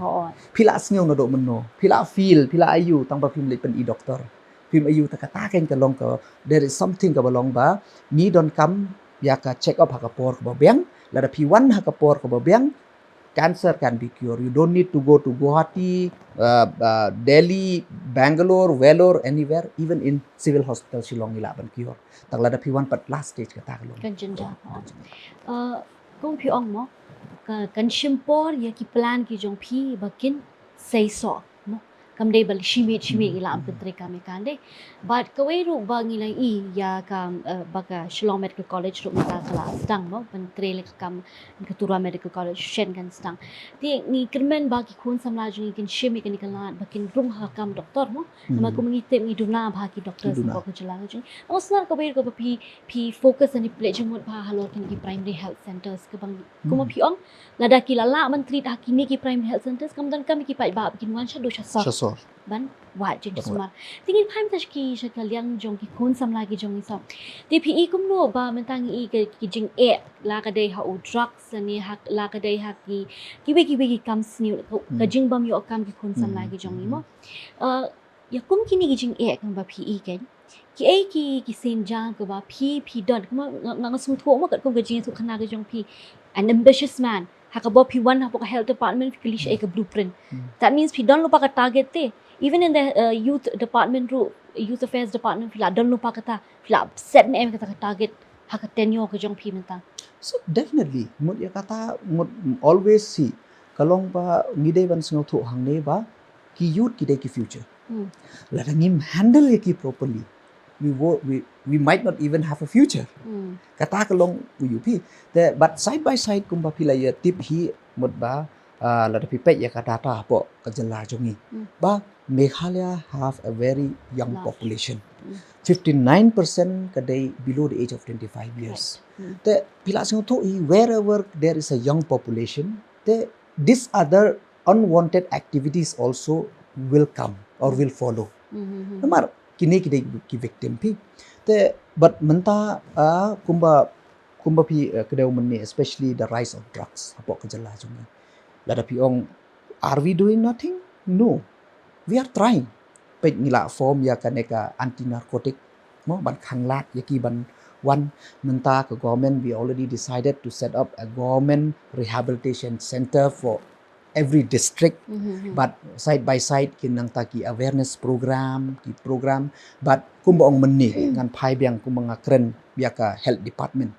Phi la sngew naduh mynno, phi la feel, phi la aïu, tang ba phim leit pyn-i doctor. Phim aïu, ta kata, kan, ka long ka, there is something kaba long ba ngi donkam ïa ka check up ha ka por kaba biang. Lada phi wan ha ka por kaba biang, cancer can be cured. You don't need to go to Guwahati, uh, uh, Delhi, Bangalore, Vellore, anywhere, even in Civil Hospital Shillong ngi lah ban cure. Tang lada phi wan pat last stage, kata ka long. Kan jynjar. Uh, kum phi ong mo, ka, kan shim por ïa ki plan ki jong phi ba kin seisoh mo. Kam dei ba shimet shimet ngi la am pyntrei kam ïa ka dei. Bad kawei ruh ba ngi la ïohi ïa ka, eh, ba ka Shillong Medical College ruh mynta ka la sdang mo ban trei leh ka kam ka Tura Medical College shen kan sdang. Te ngi kyrmen ba ki khun samla jong ngi kin shim ïa kane ka lad ba kin rung ha ka kam doktor mo. Namar kum ngi tip ngi duna bha ki doktor hapoh ka jylla ka jong ngi. Nga sngewthuh kawei ruh ba phi, phi focus ne phi leit jingmut bha halor kine ki primary health centers kaba ngi, kumba phi ong, lada ki la lah ban treat ha kine ki primary health centers, kam donkam ki paidbah ba kin wan sha dur sha sor. Sha sor. Ban wad jingsumar. Te ngin phai mynta sha ki, sha ka liang jong ki khun samla ki jong ngi sa. Te phi i kumno ba mynta ngi i ka, ki jingeh, la ka dei ha u drugs ne ha, la ka dei ha ki, kiwei kiwei ki kam sniew, ka, ka jingbym ïoh kam ki khun samla ki jong ngi mo. Uh, ïa kum kine ki jingeh kaba phi i kein, kiei ki, ki sienjam kaba phi, phi don, kumba nga, nga, nga sngewthuh mo katkum ka jingïathuhkhana ka jong phi, an ambitious man. Ha kaba phi wan hapoh ka health department, phi kylli shaei ka blueprint. That means phi don lypa ka target te. Even in the, uh, youth department ruh, youth affairs department, phi la don lypa kata, phi la set ne em kata ka target ha ka tenure ka jong phi mynta. So definitely, mut ïa kata, mut always see, ka long ba ngi dei ban sngewthuh hangne ba ki youth ki dei ki future. Lada ngim handle ïa ki properly, we wo-, we, we might not even have a future. Kata ka long u U P. Te, but side by side kumba phi la ïatip hi mut ba, ah, lada phi peit ïa ka data hapoh ka jylla jong ngi. Ba Meghalaya have a very young population. Fifty-nine percent ka dei below the age of twenty-five years. Te phi la sngewthuh hi, wherever there is a young population, te these other unwanted activities also will come or will follow. Namar kine ki dei ki victim phi. Te, but mynta, ah, kumba, kumba phi, eh, kdew mynne, especially the rise of drugs hapoh ka jylla jong ngi. Lada phi ong, are we doing nothing? No. We are trying. Peit ngi la form ïa kane ka anti narcotic mo, ban khanglad ïa ki ban wan. Mynta ka government, we already decided to set up a government rehabilitation center for every district. But side by side ki nangta ki awareness program, ki program. But kumba ong mynne, ngan phai biang kumba nga kren ïa ka health department.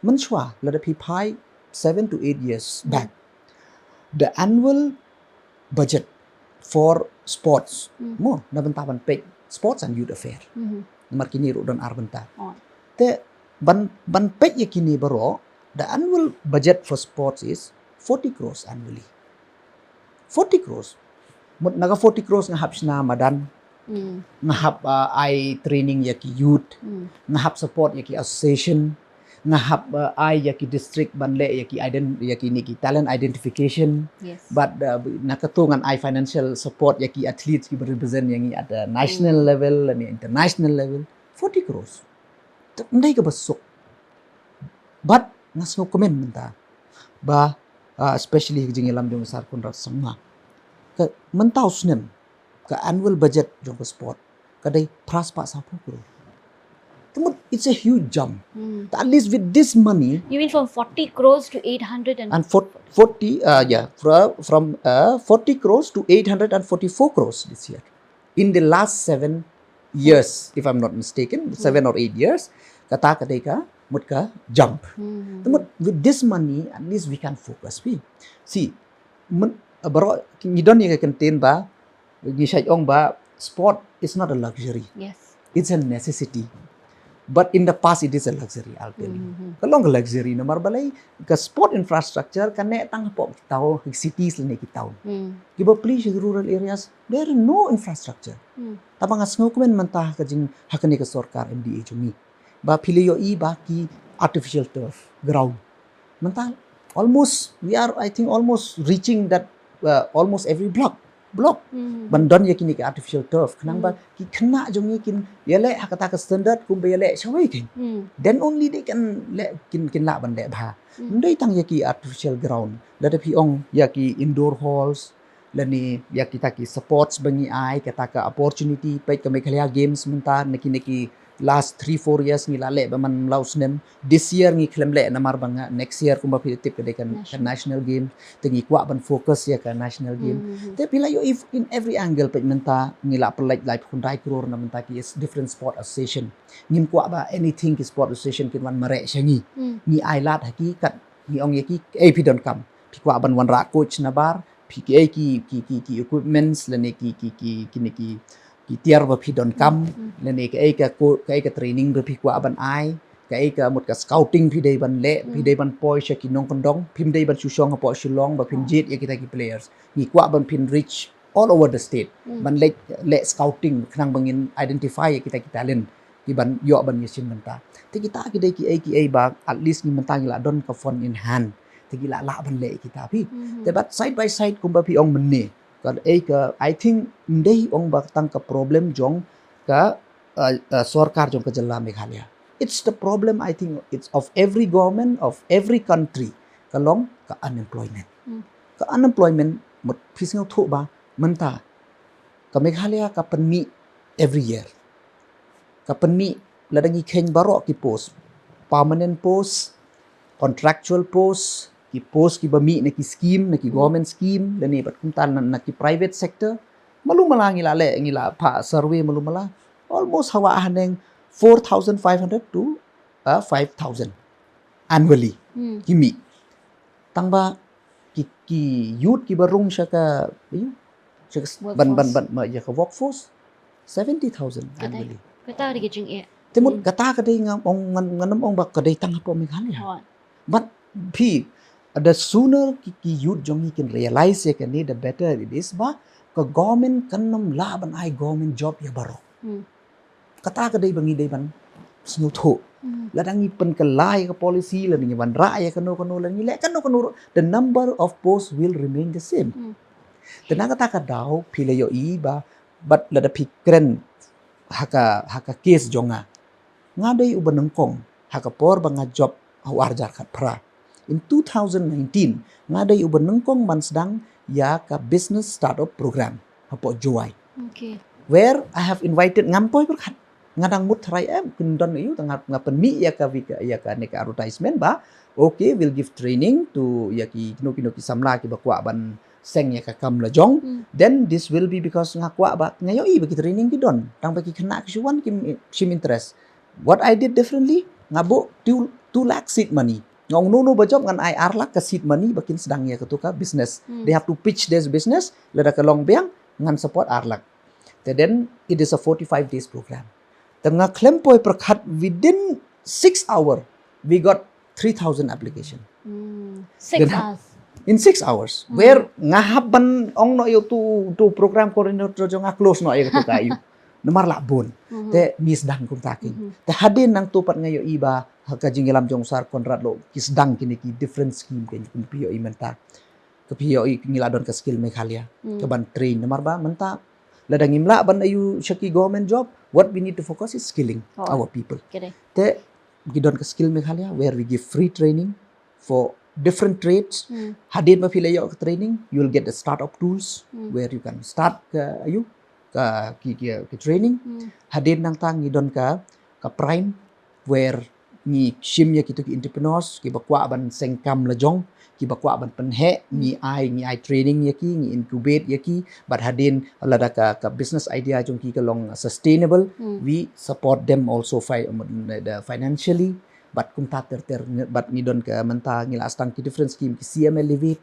Mynshuwa, lada phi phai seven to eight years back, the annual budget for sports, mo, na bynta ban peit sports and youth affair. Namar kine ruh don ar bynta. Te ban, ban peit ïa kine baroh, the annual budget for sports is forty crores annually. Forty crores. Mut na ka forty crores nga hap shna madan. Nga hap, uh, ai training ïa ki youth. Nga hap support ïa ki association. Nga hap, uh, ai ïa ki district ban leh ïa ki ident-, ïa kine ki talent identification. But, uh, na katu ngan ai financial support ïa ki athletes kiba represent ïa ngi at the national level lane international level. Forty crores. Te ym dei kaba suk. But nga sngewkmen mynta ba, uh, especially ka jingïalam jong u Sir Conrad Sangma, ka mynta u snem ka annual budget jong ka sport ka dei phra spah sawphew crore. Te mut, it's a huge jump. At least with this money, you mean from forty crores to eight hundred and forty, uh, yeah, from, from, uh, forty crores to eight hundred and forty-four crores this year. In the last seven years, if I'm not mistaken, seven or eight years, kata ka dei ka mut ka jump. Te mut, with this money, at least we can focus. We see, baroh ngi don ïa ka ktien ba ngi shait ong ba sport is not a luxury. It's a necessity. But in the past it is a luxury, I'll tell you. Ka long ka luxury namar balei, ka sport infrastructure ka neh tang hapoh ki town, ki cities lane ki town. Kiba plie sha ki rural areas, there is no infrastructure. Tangba nga sngewkmen mynta ha ka jing, ha kane ka sorkar M D A jong ngi, ba phi la ïohi ba ki artificial turf ground mynta almost, we are, I think, almost reaching that, uh, almost every block, block ban don ïa kine ki artificial turf, khnang ba ki khynnah jong ngi kin ïaleh ha kata ka standard kumba ïaleh shawei kein. Then only they can leh, kin, kin lah ban leh bha. Ym dei tang ïa ki artificial ground, lada phi ong ïa ki indoor halls, lane ïa kita ki sports ba ngi ai, kata ka opportunity, peit ka Meghalaya Games mynta, na kine ki last three four years ngi la leh ba man la u snem. This year ngi khlem leh namar ba nga next year kumba phi tip ka dei ka national game, te ngi kwah ban focus ïa ka national game. Te phi la ïohi in every angle, peit mynta ngi la pynlait laiphew khyndai crore na bynta ki different sport association. Ngim kwah ba anything ki sport association kin wan mareh sha ngi. Ngi ai lad ha ki kat ngi ong ïa ki, ei phi donkam, phi kwah ban wanrah coach na bar, phi ki ei ki ki ki ki equipments lane ki ki ki ki ne ki ki tiar ba phi don kam, lane ka ei ka ko ka ei ka training ba phi kwah ban ai, ka ei ka mut ka scouting phi dei ban leh, phi dei ban poi sha ki nongkyndong, phim dei ban shu shong hapoh Shillong ba phin jied ïa kita ki players. Ngi kwah ban phin reach all over the state. Ban leh leh scouting khnang ba ngin identify ïa kita ki talent ki ban ïoh ban ïa shim mynta. Te kita ki dei ki ei ki ei ba at least ngi mynta ngi la don ka fund in hand. Te ngi la lah ban leh kita phi. Te but side by side kumba phi ong mynne, ka ei ka, I think, ndei ong ba tang ka problem jong ka, uh, uh, sorkar jong ka jylla Meghalaya. It's the problem, I think, it's of every government, of every country. Ka long ka unemployment. Ka unemployment mut phi sngewthuh ba mynta ka Meghalaya ka pynmih every year. Ka pynmih lada ngi kheiñ baroh ki post, permanent post, contractual post, ki post kiba mih na ki scheme, na ki government scheme, lane bad kumta na, na ki private sector. Malu mala ngi la leh, ngi la phah survey malu mala. Almost hawa haneng four thousand five hundred to, uh, five thousand annually. Ki mih. Tang ba ki, ki youth kiba rung sha ka, you know, sha ka ban, ban, ban, ma, ïa ka workforce, seventy thousand annually. Kata ka dei ka jingeh. Te mut kata ka dei nga ong ngan, ngan ym ong ba ka dei tang hapoh Meghalaya. But phi, the sooner ki, ki youth jong ngi kin realize ïa kane, the better it is, ba ka government kan ym lah ban ai government job ïa baroh. Kata ka dei ba ngi dei ban sngewthuh. Lada ngi pynkylla ïa ka policy, lada ngi wanrah ïa kano kano, lada ngi leh kano kano ruh, the number of posts will remain the same. Te na kata ka daw phi la ïohi ba, bad lada phi kren ha ka, ha ka case jong nga, nga dei uba nyngkong ha ka por ba nga job ha u ar hajar khatphra. In two thousand nineteen nga dei uba nyngkong ban sdang ïa ka business startup program hapoh Jowai. Where I have invited, ngam poi pyrkhat, nga dang mut tharai em kin don ïa u, nga, nga pynmih ïa ka, ïa kane ka advertisement ba, okay, we'll give training to ïa ki kino kino ki samla kiba kwah ban seng ïa ka kam la jong. Then this will be because nga kwah ba nga ïohi ba ki training ki don, tang ba ki khynnah ki shu wan ki shim interest. What I did differently, nga buh two, two lakh seed money. Nga ong no no ba job ngan ai ar lak ka seed money ba kin sdang ïa katu ka business. They have to pitch this business, lada ka long biang ngan support ar lak. Te then it is a forty-five days program. Te nga khlem poi pyrkhat, within six hour we got three thousand application. Six hours. In six hours. Where nga hap ban ong noh ïa utu, utu program coordinator jong nga close noh ïa katu ka ïa u. Namar la bun. Te ngi sdang kumta ki. Te hadien nangtu pat nga ïohi ba ha ka jingïalam jong Sir Conrad Loh ki sdang kine ki different scheme, ki kum phi ïohi mynta. Ka phi ïohi ngi la don ka Skill Meghalaya ka ban train, namar ba mynta lada ngim lah ban ïoh sha ki government job, what we need to focus is skilling our people. Te ngi don ka Skill Meghalaya where we give free training for different trades. Hadien ba phi la ïoh ka training, you will get the startup tools where you can start ka, ïa u, ka, ki, ki, ki training. Hadien nangta ngi don ka, ka Prime where ngi shim ïa kitu ki entrepreneurs kiba kwah ban seng kam la jong, kiba kwah ban pynheh, ngi ai, ngi ai training ïa ki, ngi incubate ïa ki, bad hadien lada ka, ka business idea jong ki ka long sustainable, we support them also fi-, the financially, bad kumta ter ter, bad ngi don ka mynta ngi la sdang ki different scheme, ki C M L Elevate,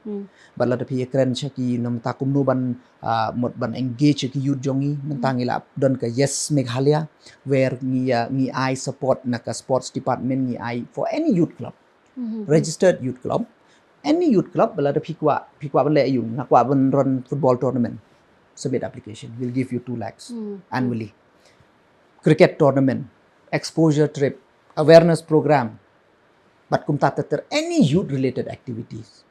bad lada phi ïa kren sha ki na mynta kumno ban, ah, mut ban engage ïa ki youth jong ngi, mynta ngi la don ka Yes Meghalaya, where ngi, ah, ngi ai support na ka sports department, ngi ai for any youth club, registered youth club, any youth club, ba lada phi kwah, phi kwah ban leh ïa u, nga kwah ban run football tournament, submit application, we'll give you two lakhs annually. Cricket tournament, exposure trip, awareness program, bad kumta ter ter, any youth related activities.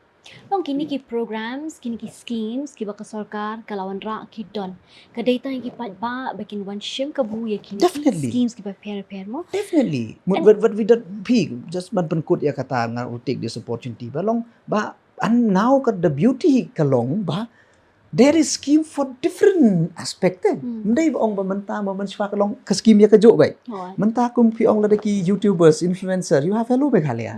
Long kine ki programs, kine ki schemes kiba ka sorkar ka la wanrah ki don, ka dei tang ïa ki paidbah ba kin wan shim kabu ïa kine ki schemes kiba pher pher mo? Definitely. Mut, but, but we don't, phi, just ban pynkut ïa kata, nga u take this opportunity ba long ba, and now ka the beauty ka long ba there is scheme for different aspect, eh. Ym dei ba ong ba mynta ma mynshuwa ka long ka scheme ïa kajuh beit. Mynta kum phi ong lada ki YouTubers, influencer, you have Hello Meghalaya.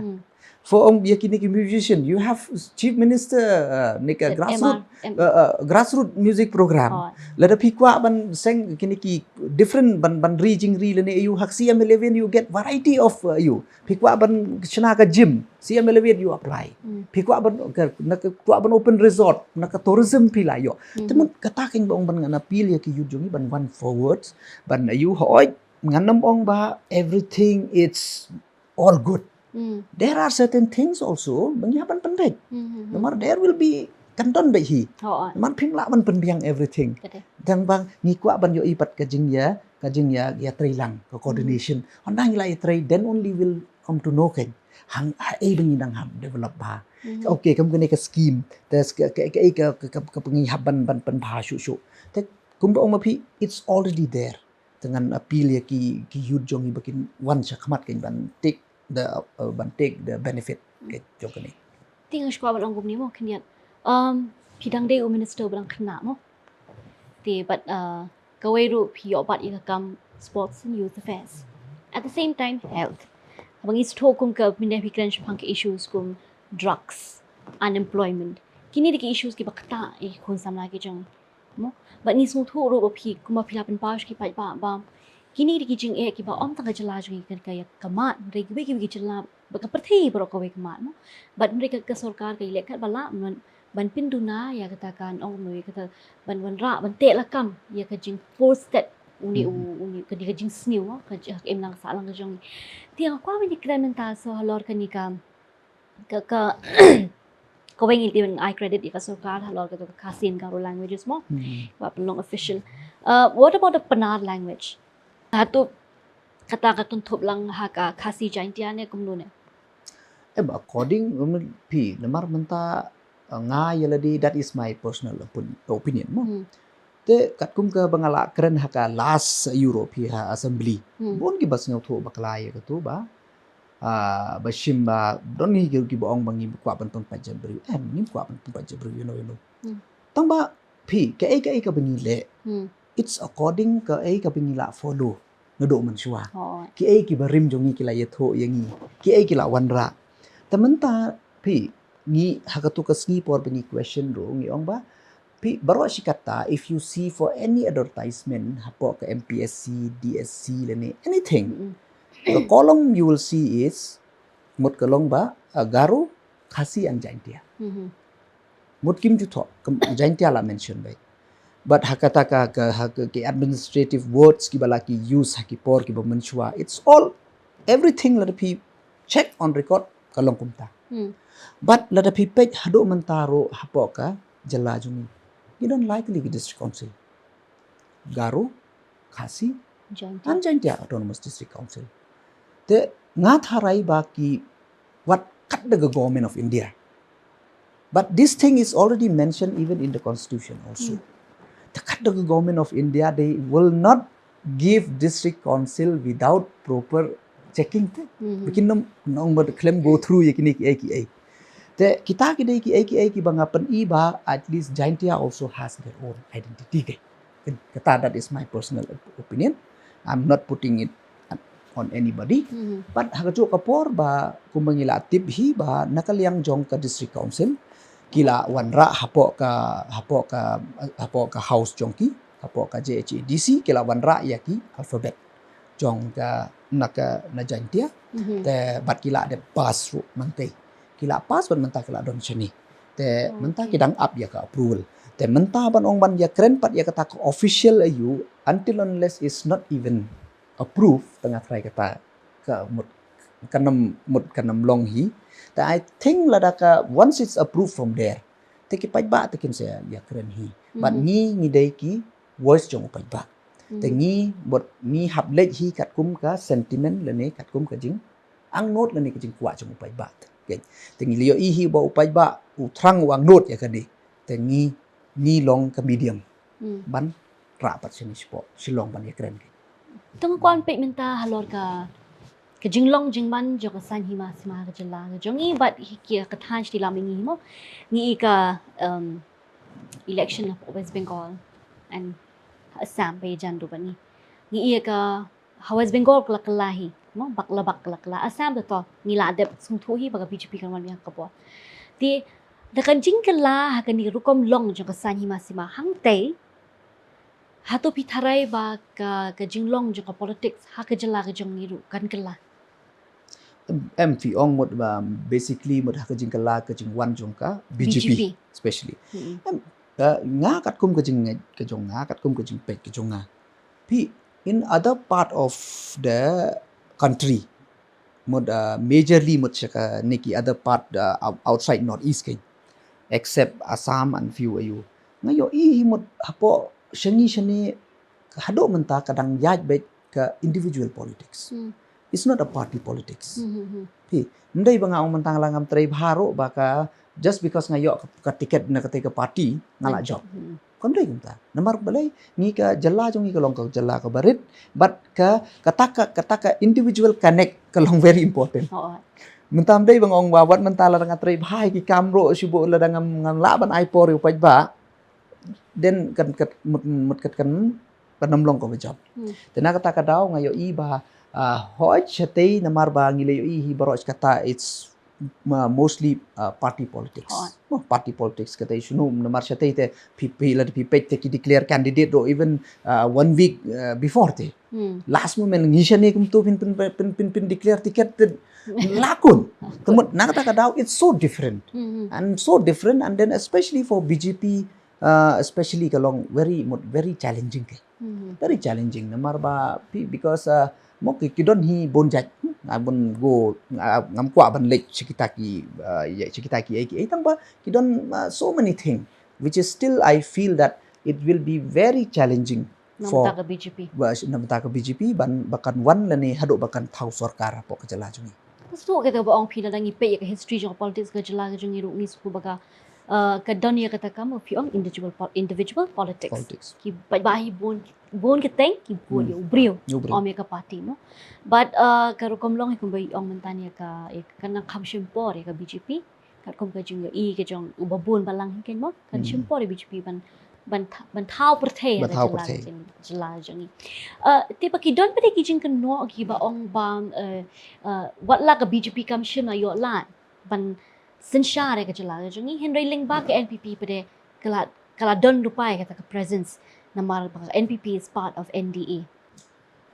For ong ïa kine ki musician, you have Chief Minister, uh, ne ka grassroots, M R, M- uh, uh, grassroots music program. Oh. Lada phi kwah ban seng kine ki different ban, ban ri jingri lane ïa u ha ka C M eleven, you get variety of, uh, ïa u. Phi kwah ban shna ka gym, C M eleven you apply. Mm. Phi kwah ban, ka, na ka, kwah ban open resort, na ka tourism phi la ïoh. Mhm. Te mut kata keiñ ba ong ban ngan appeal ïa ki youth jong ngi ban wan forward, ban ïa u hoi, ngan ym ong ba everything it's all good. Mm. There are certain things also ba ngi hap ban pynbeit. Mhm. Namar there will be, kan don beit hi. Oh, oh. Namar phim lah ban pynbiang everything. Kate. Tang ba ngi kwah ban ïohi pat ka jingïa, ka jingïa, ïatrei lang, ka coordination. Hynda ngi la ïatrei, then only will come to know keiñ. Hang, ha ei ba ngi dang hap develop bha. Mhm. Okay, kam kane ka scheme. Te ka, ka, ka, ka, ka, ka, ka, ka ngi hap ban, ban pynbha shuh shuh. Te kumba ong ma phi, it's already there. Te ngan appeal ïa ki, ki youth jong ngi ba kin wan sha khmat keiñ ban take the, uh, ban take the benefit ka jong kane. Te nga shu kwah ban ong kumne mo, khyndiat. Um, phi dang dei u minister ba dang khynnah mo. Te bad, uh, kawei ruh phi ïoh bat ïa ka kam sports and youth affairs. At the same time, health. Haba ngi sngewthuh kum ka mynne phi kren shaphang ka issues kum drugs, unemployment. Kine dei ki issues kiba ktah ïa ki khun samla ki jong ngi. Mo, bad ngi sngewthuh ruh ba phi, kumba phi la pynpaw sha ki paidbah ba kine dei ki jingeh kiba ym tang ka jylla jong ngi kan ka ïa ka mat, hynrei kiwei kiwei ki jylla, ba ka pyrthei baroh kawei ka mat mo. Bad hynrei ka, ka sorkar ka ïaleh katba lah ban, ban pynduna ïa kata, kan ong kumno, ïa kata ban wanrah, ban teh lakam ïa ka jingpur stet une u, une ka, ka jingsniew mo, ka ji-, ka imlang sahlang ka jong ngi. Te nga kwah ban ïakren mynta sa halor kane ka, ka, ka, kawei ngi dei ban ai credit ïa ka sorkar halor kato ka Khasi and Garo languages mo. Hmm. Ba pynlong official. Uh, what about the Pnar language? Hato kata ka kynthup lang ha ka Khasi Jaintia ne kumno ne? Eh, according, um, phi, namar mynta, uh, nga ïa lade, that is my personal opin-, opinion mo. Hmm. Te katkum kaba nga la kren ha ka last Europe hi ha assembly. Hmm. Bun kiba sngewthuh bakla ïa kato ba, ah, ba shim ba don hi ki, kiba ong ba ngim kwah ban pynpait jaitbynriew. Em, ngim kwah ban pynpait jaitbynriew, you know, you know. Hmm. Tang ba phi, kaei kaei kaba ngi leh, Hmm. it's according kaei kaba ngi la follow naduh mynshuwa. Oh. Kiei kiba rim jong ngi ki la ïathuh ïa ngi, kiei ki la wanrah. Te mynta phi, ngi ha kato ka sngi por ba ngi question ruh ngi ong ba phi, baroh shi katta, if you see for any advertisement hapoh ka M P S C, D S C lane anything, Mm. the column you will see is, mut ka long ba, uh, Garo, Khasi and Jaintia. Mhm. Mut kim ju thoh, kam, Jaintia la mention beit. But ha kata ka, ka, ha ka, ki administrative words kiba la ki use ha ki por kiba mynshuwa, it's all, everything lada phi check on record ka long kumta. Hmm. But lada phi peit haduh mynta ruh hapoh ka jylla jong ngi, ngi don lai tylli ki district council. Garo, Khasi, Jaintia. and Jaintia Autonomous District Council. Te nga tharai ba ki wat kat da ka Government of India. But this thing is already mentioned even in the constitution also. Hmm. Te kat da ka Government of India, they will not give district council without proper checking te. Mhm. Bikin nam nong ba khlem go through ïa kine kiei kiei. Te kita ki dei kiei kiei kiba nga pyni ba at least Jaintia also has their own identity keiñ. Kata, that is my personal op-, opinion. I'm not putting it on anybody. Mhm. But ha kajuh ka por ba kumba ngi la tip hi ba na ka liang jong ka district council ki la wanrah hapoh ka, hapoh ka, hapoh ka house jong ki, hapoh ka J H A D C ki la wanrah ïa ki alphabet jong ka na ka na Jaintia. Mhm. Te bad ki la dep pass ruh mynta. Ki la pass bad mynta ki la don shane. Te Oh, mynta okay. Ki dang ap ïa ka approval. Te mynta ban ong ban ïakren pat ïa kata ka official aiu, until unless is not even approved, te nga tharai kata ka mut, kan ym mut, kan ym long hi. Te I think lada ka, once it's approved from there, te ki paidbah te kin sa ïakren hi. But Mhm. ngi, ngi dei ki voice jong u paidbah. Te Mhm. ngi, bad ngi hap leit hi katkum ka sentiment lane katkum ka jingangnud lane ka jingkwah jong u paidbah. Te ngi la ïohi hi ba u paidbah u thrang u angnud ïa kane. Te ngi, ngi long ka medium. Hmm. Ban rah pat shane shapoh Shillong ban ïakren. Te nga kwah peit mynta halor ka, ka jinglong jingman jong ka saiñ hima sima ka jylla ka jong ngi bad hi ki ka than sha ti lam ngi mo. Ngi i ka, um, election hapoh West Bengal and Assam ba ïajan ruh bad ngi. Ngi i ka ha West Bengal ka la kylla hi. Mo, bakla bakla kala Assam da to ngi la dep sngewthuh hi ba ka B J P kan wan biang ka bor. Te da kan jingkylla ha kani ka rukom long jong ka saiñ hima sima hangtei, hato phi tharai ba ka, ka jinglong jong ka politics ha ka jylla ka jong ngi ruh kan kylla? Em, phi ong mut ba basically mut ha ka jingkylla ka jingwan jong ka B J P, B J P. Especially. Mm-mm. Em, uh, nga katkum ka jing ka jong nga, katkum ka jingpeit ka jong nga. Phi, in other part of the country, mut uh, majorly mut sha kane ki other part uh, out- outside northeast kein, except Assam and few ayu. Nga ïohi hi mut hapoh shangi shane haduh mynta ka dang ïaid beit ka individual politics. Hmm. It's not a party politics. Hmm, hmm, hmm. Phi, ym dei ba nga ong mynta nga la ngam trei bha ruh ba ka just because nga ïoh ka, ka ticket na katei ka party nga la jop. Hmm. Kam dei kumta. Namar balei ngi ka jylla jong ngi ka long ka jylla ka barit, but ka kata ka, kata ka individual connect ka long very important. Oh. Mynta ym dei ba nga ong ba wat mynta lada nga trei bha ïa ki kam ruh shu buh lada ngam, ngam lah ban ai por ïa u paidbah, then kan, kan mut, mut kat kan kan ym long kaba jop. Hmm. Te na kata ka daw nga ïohi ba uh, hooid shatei namar ba ngi la ïohi hi baroh kata it's uh, mostly uh, party politics. Hooid. Oh, party politics kata issue no namar shatei te phi, phi lada phi peit te ki declare candidate ruh even uh, one week uh, before te. Hmm. Last moment ngi shane kumto phin, phin, phin, phin, phin declare ticket te la kun. Te mut na kata ka daw it's so different. Hmm. And so different, and then especially for B J P, uh, especially ka long very mut very challenging kein. Hmm. Very challenging namar ba phi, because uh, mo ki, ki don hi bun jait, hmm, nga bun go, nga, ngam kwah ban leh sha kita ki uh, ïa sha kita ki ei ki ei tang ba ki don uh, so many thing which is still I feel that it will be very challenging Na for bynta ka B J P. Ba na bynta ka B J P ban ba kan wan lane haduh ba kan thaw sorkar hapoh ka jylla jong ngi. Ka shu kata ba ong phi lada ngi peit ïa ka history jong ka politics ka jylla ka jong ngi ruh ngi shu ba ka, uh, ka don ïa kata ka mo phi ong individual pol- individual politics. Politics. Ki paidbah hi bun, bun ki teng ki bun Hmm. ïa u briew. Ïa u briew. Ym ïa ka party mo. But uh, ka rukom long hi kumba i ong mynta ïa ka, ïa ka nang kham shim por ïa ka B J P. Katkum ka jingïohi ka jong uba bun balang hi kein mo. Kan Hmm. shim por ïa B J P ban ban tha- ban thaw pyrthei Ban ka thaw jylla pyrthei. jong jylla jong ngi. Uh, te ba ki don pat ki jingkynnoh kiba ong ba uh, uh, wat la ka B J P kam shim la ïoh lad ban synshar ïa ka jylla ka jong ngi, hynrei lyngba ka N P P pat ka la, ka la don ruh pat kata ka presence namar ba ka N P P is part of N D A.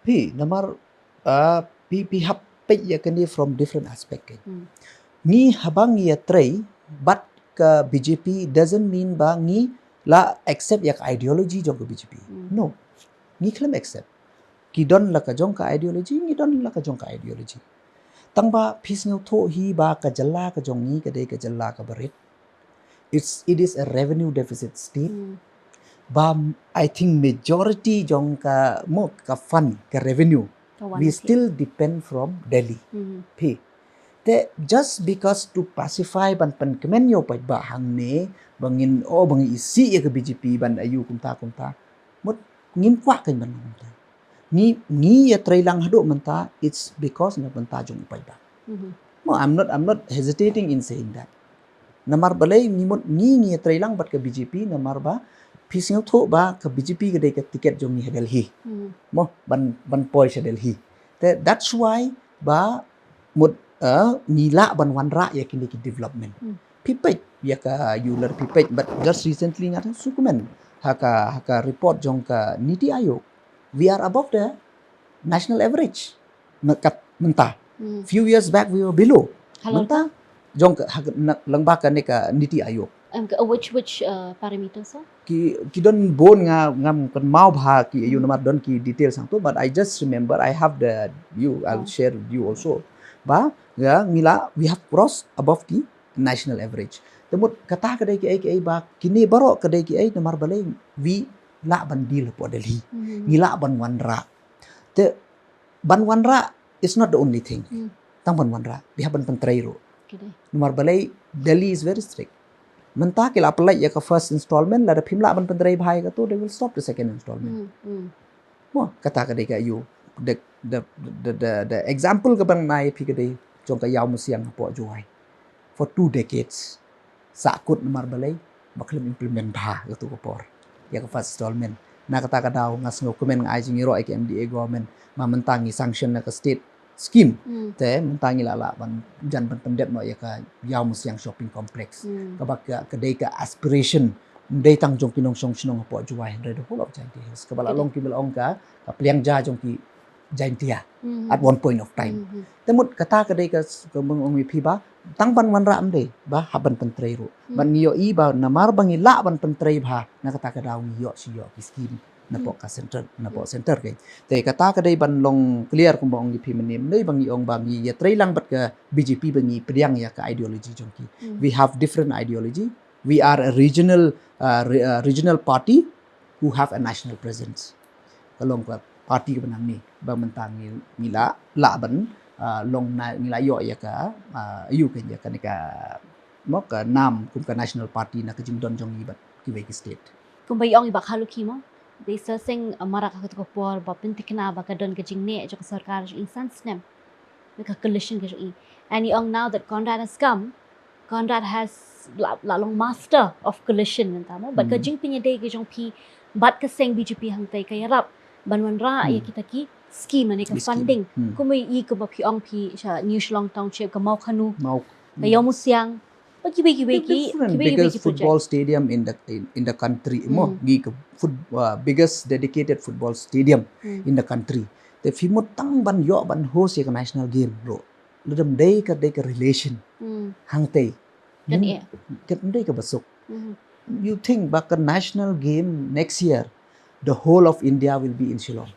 Phi namar uh, phi, phi hap peit ïa kane from different aspect kein. Hmm. Ngi haba ngi ïatrei bad ka B J P doesn't mean ba ngi la accept ïa ka ideology jong ka B J P. Hmm. No. Ngi khlem accept. Ki don la ka jong ka ideology, ngi don la ka jong ka ideology. Tang ba phi sngewthuh hi ba ka jylla ka jong ngi ka dei ka jylla ka barit. It's, it is a revenue deficit state. Hmm. Ba I think majority jong ka mo ka fund ka revenue Ka wan we ki. Still depend from Delhi. Hmm. Phi. Te just because to pacify ban pynkmen ïa u paidbah hangne ba ngin oh ba ngi isih ïa ka B J P ban ayu kumta kumta. Mut ngim kwah kein ban kumta. Ngi ngi ïatrei lang haduh mynta it's because na bynta jong u paidbah. Hmm. No, I'm not, I'm not hesitating in saying that. Namar balei ngi mut ngi ngi ïatrei lang bad ka B J P namar ba phi sngewthuh ba ka B J P ka dei ka ticket jong ngi ha Delhi. Hmm. Mo ban ban poi sha Delhi. Te that's why ba mut uh, ngi lah ban wanrah ïa kine ki development. Hmm. Phi peit ïa ka yu lada phi peit but just recently nga shu kmen ha ka ha ka report jong ka Niti Aayog. We are above the national average. Kat mynta. Hmm. Few years back we were below. Halor Mynta jong ka ha ka- na- lyngba kane ka Niti Aayog. Em, ka- which which uh, parameter, sir? Ki ki don bun nga ngam kynmaw bha ki yu Hmm. namar don ki details hangto, but I just remember I have the view, I'll Oh. share with you also. Ba ya ngi la we have crossed above ki national average. Te mut kata ka dei ki ei ki ei ba kine baroh ka dei ki ei namar balei we lah ban deal hapoh Delhi. Hmm. Ngi lah ban wanrah. Te ban wanrah is not the only thing. Hmm. Tang ban wanrah, phi hap ban pyntrei ruh. Ki dei. Namar balei Delhi is very strict. Mynta ki la pynlait ïa ka first installment, lada phim lah ban pyntrei bha ïa kato, they will stop the second installment. Hmm. Hmm. Mo kata ka dei ka yu the the the the, the example ka ban ai phi ka dei jong ka Ïawmusiang hapoh Jowai. For two decades. Sahkut namar balei ba khlem implement bha kato ka por. Ïa ka first installment. Na kata ka daw nga sngew kmen nga ai jingïaroh ïa ka M D A government. Ma mynta ngi sanction na ka state scheme. Hmm. Te mynta ngi la lah ban jan ban pyndep noh ïa ka Ïawmusiang Shopping Complex. Hmm. Kaba ka, ka dei ka aspiration, ym dei tang jong ki nongshong shnong hapoh Jowai, hynrei the whole of Jaintia Hills. Kaba la long kiba la ong ka, ka pliang ja jong ki Jaintia at one point of time. Hmm. Te mut kata ka dei ka s-, ka mung ong ïa phi ba tang ban wanrah ym dei ba hap ban pyntrei ruh. Hmm. Ban ngi ïohi ba namar ba ngi lah ban pyntrei bha, na kata ka daw ngi ïoh shi ïoh ki scheme napoh ka center, napoh center kein. Te kata ka dei ban long clear kumba ong ïa phi mynne, ym dei ba ngi ong ba ngi ïatreilang bad ka B J P ba ngi pdiang ïa ka ideology jong ki. Hmm. We have different ideology. We are a regional, uh, re-, uh, regional party who have a national presence. Ka long ka party kaba nangne ba mynta ngi, ngi la, lah ban, uh, long na, ngi la ïoh ïa ka, uh, ïa ka, ïa ka ne ka, mo, ka nam kum ka national party na ka jingdon jong ngi bad kiwei ki state. Kumba ong i Bah Kharlukhi mo, dei sa seng, uh, markha ha kato ka por ba pynthikna ba ka don ka jingneh jong ka sorkar jong i san snem. Ka coalition ka jong i. And i ong now that Conrad has come, Conrad has la, la long master of coalition mynta mo. But ka jingpynïadei ka jong phi bad ka seng B J P hangtei ka ïarap ban wanrah ïa kita ki scheme ne ka funding. Kumba i kumba phi ong phi sha New Shillong Township, ka Mawkhanu, ka Ïawmusiang, ba kiwei kiwei ki, kiwei kiwei ki project. Biggest football stadium in the, in, in the country mo. Ngi ka foot-, uh, biggest dedicated football stadium in the country. Te phi mut tang ban ïoh ban host ïa ka national game ruh, lada ym dei ka, dei ka relation hangtei, kan ym dei kaba suk. You think ba ka national game next year, the whole of India will be in Shillong,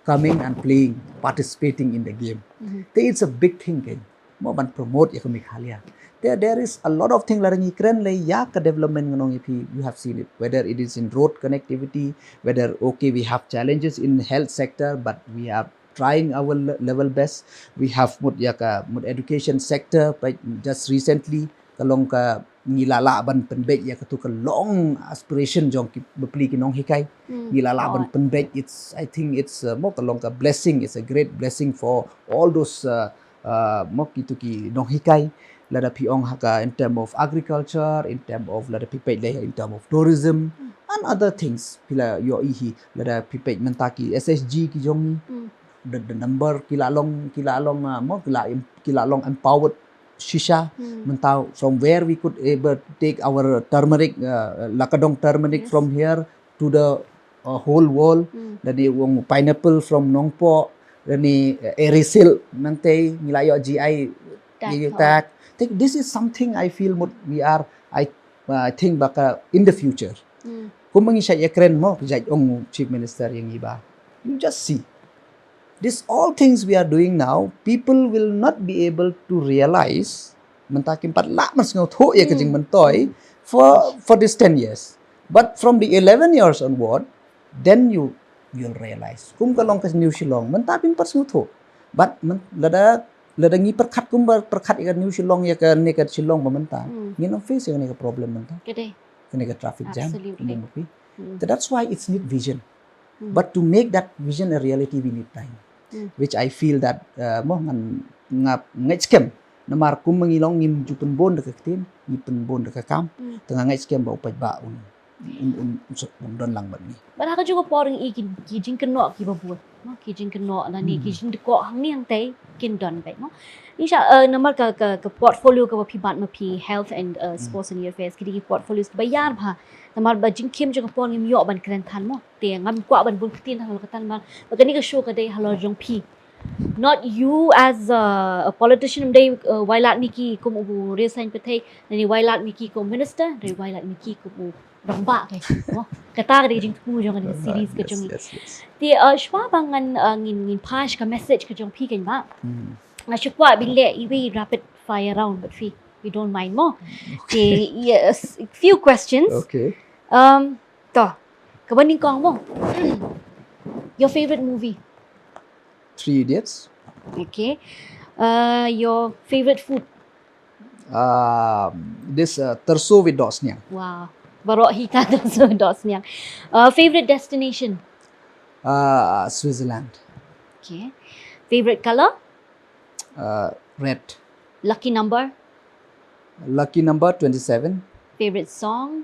coming and playing, participating in the game. Te it's a big thing kein mo ban promote ïa ka Meghalaya. There, there is a lot of thing, lada ngi kren lei ïa ka development, ngan ong ïa phi, you have seen it, whether it is in road connectivity, whether, okay, we have challenges in health sector, but we are trying our le-, level best. We have mut ïa ka mut education sector, but just recently ka long ka ngi la lah ban pynbeit ïa katu ka long aspiration jong ki bapli ki nonghikai. Ngi la lah ban pynbeit, it's, I think it's, uh, mo ka long ka blessing, it's a great blessing for all those, uh, uh, mo kitu ki nonghikai. Lada phi ong ha ka in term of agriculture, in term of, lada phi peit lei in term of tourism and other things, phi la ïohi hi, lada phi peit mynta ki S H G ki jong ngi, the, the number ki la long, ki la long, uh, mo ki la em-, ki la long empowered shisha. Mynta from where we could able take our turmeric, uh, Lakadong turmeric from here to the, uh, whole world. Lane wong pineapple from Nongpoh, lane, uh, Erisil nangtei ngi la ïoh G I tag. Think this is something I feel mut we are, I, uh, I think ba ka in the future. Kumba ngi shait ïakren mo, shait ong Chief Minister ïa ngi ba, you just see. This all things we are doing now, people will not be able to realize, mynta kim pat lah ban sngewthuh ïa ka jingmyntoi for, for this ten years. But from the eleven years onward, then you, you'll realize. Kum ka long ka New Shillong, mynta kim pat sngewthuh. But myn-, lada, lada ngi pyrkhat kumba pyrkhat ïa ka New Shillong, ïa kane ka Shillong ba mynta, ngin ym face ïa kane ka problem mynta. Kane ka traffic jam. Absolutely. That's why it's need vision. But to make that vision a reality, we need time. Which I feel that, uh, mo ngan, nga ngeit skhem. Namar kum ma ngi long ngim ju pynbun da ka ktien, ngi pynbun da ka kam. Te nga ngeit skhem ba u paidbah un, un, un, un, un don lang bad ngi. Bad ha kajuh ka por ngi i ki, ki jingkynnoh kiba bun. Mo, ki jingkynnoh lane ki jingdkoh hangne hangtei kin don beit mo. Ngi sha, eh, namar ka, ka, ka portfolio kaba phi bat ma phi health and, eh, sports and youth affairs, ki dei ki portfolios kiba ïar bha. Namar ba jingkhim jong ka por ngim ïoh ban kren than mo. Te ngam kwah ban bun ktien than halor kata namar ba kane ka show ka dei halor jong phi. Not you as a, a politician, ym dei, eh, Wailadmiki kum u riewsaiñ pyrthei, lane Wailadmiki kum minister, ym dei Wailadmiki kum u rangbah kein mo. Kata ka dei jingthmu jong kane ka series ka jong ngi. Te, uh, shuwa ba ngan, uh, ngin, ngin pass ka message ka jong phi kein ba. Nga shu kwah ban leh iwei rapid fire round bad phi. You don't mind mo. Te, yes, few questions. Um, to. Kaba nyngkong mo. Your favorite movie? Three Idiots. Okay. Uh, your favorite food? Um, this, uh, tyrso with dohsniang. Wow. Baroh hi ta tyrso with dohsniang. Uh, favorite destination? Uh, Switzerland. Okay. Favorite color? Uh, red. Lucky number? Lucky number twenty-seven. Favorite song?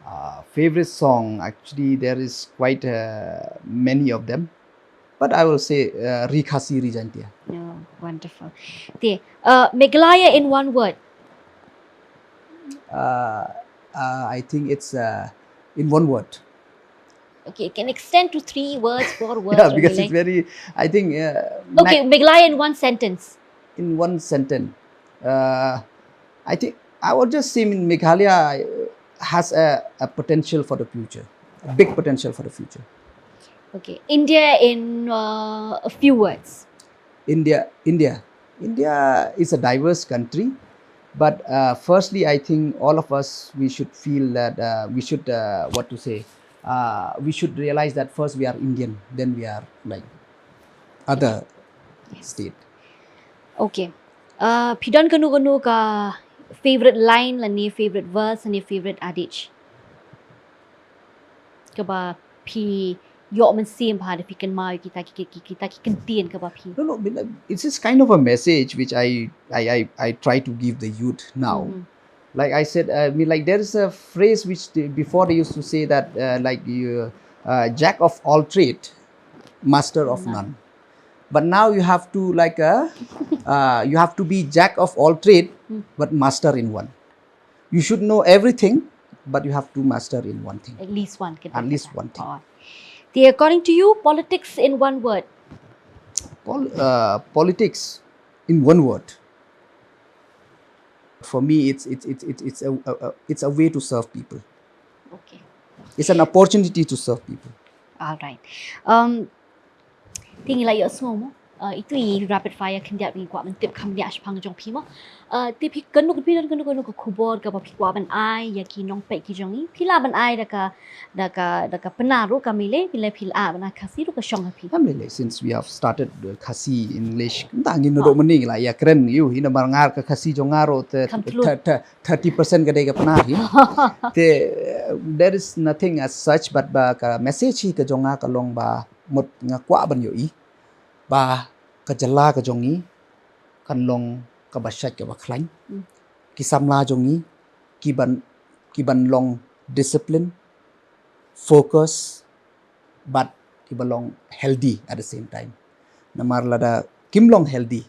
Uh, favorite song, actually, there is quite, uh, many of them. But I will say uh, Ri Khasi, Ri Jaintia. Oh, wonderful. Te, uh, Meghalaya in one word. Uh, uh, I think it's uh, in one word. Okay, it can extend to three words, four words. Yeah, because it's very, I think. Uh, okay, Meghalaya in one sentence. In one sentence. Uh, I think I would just say, I mean, Meghalaya has a, a potential for the future, a big potential for the future. Okay, India in uh, a few words. India, India, India is a diverse country, but uh, firstly, I think all of us, we should feel that uh, we should uh, what to say. Uh, we should realize that first we are Indian, then we are like other state. Okay. Uh, phi don kano kano ka favorite line lane favorite verse lane favorite adage kaba phi ïoh mynsiem bha da phi kynmaw ïa kita ki, ki, ki, kita ki kyntien kaba phi. No, no, I mean, like, it's just kind of a message which I, I, I, I try to give the youth now. Mm-hmm. Like I said, I mean, like, there is a phrase which they, before they used to say that, uh, like, you, uh, jack of all trade, master of none. But now you have to, like, uh, uh, you have to be jack of all trade, but master in one. You should know everything, but you have to master in one thing. At least one. At least one thing. Te, according to you, politics in one word. Pol- uh, politics in one word. For me, it's it's it's it's, it's a, a, a it's a way to serve people. Okay. It's an opportunity to serve people. All right. Um, te ngi la ïohsngew mo. Uh, itu i rapid fire khyndiat ngi kwah ban tip kham bniah shaphang jong phi mo. Uh, te phi kano ka phi don kano kano ka khubor kaba phi kwah ban ai ïa ki nongpeit ki jong ngi. Phi lah ban ai da ka da ka da ka Pnar ruh ka mele, phi lah phi lah ban ai Khasi ruh ka shong ha phi. Ka mele, since we have started the Khasi English, ta ngin nado mani la ïa kren ïa u hi namar nga ka Khasi jong nga ruh te thirty percent ka dei ka Pnar hi. Te uh, there is nothing as such, but ba ka message hi ka jong nga ka long ba mut nga kwah ban ïohi ba ka jylla ka jong ngi kan long kaba shait kaba khlaiñ. Ki samla jong ngi ki ban ki ban long discipline, focus, but ki ban long healthy at the same time. Namar lada kim long healthy,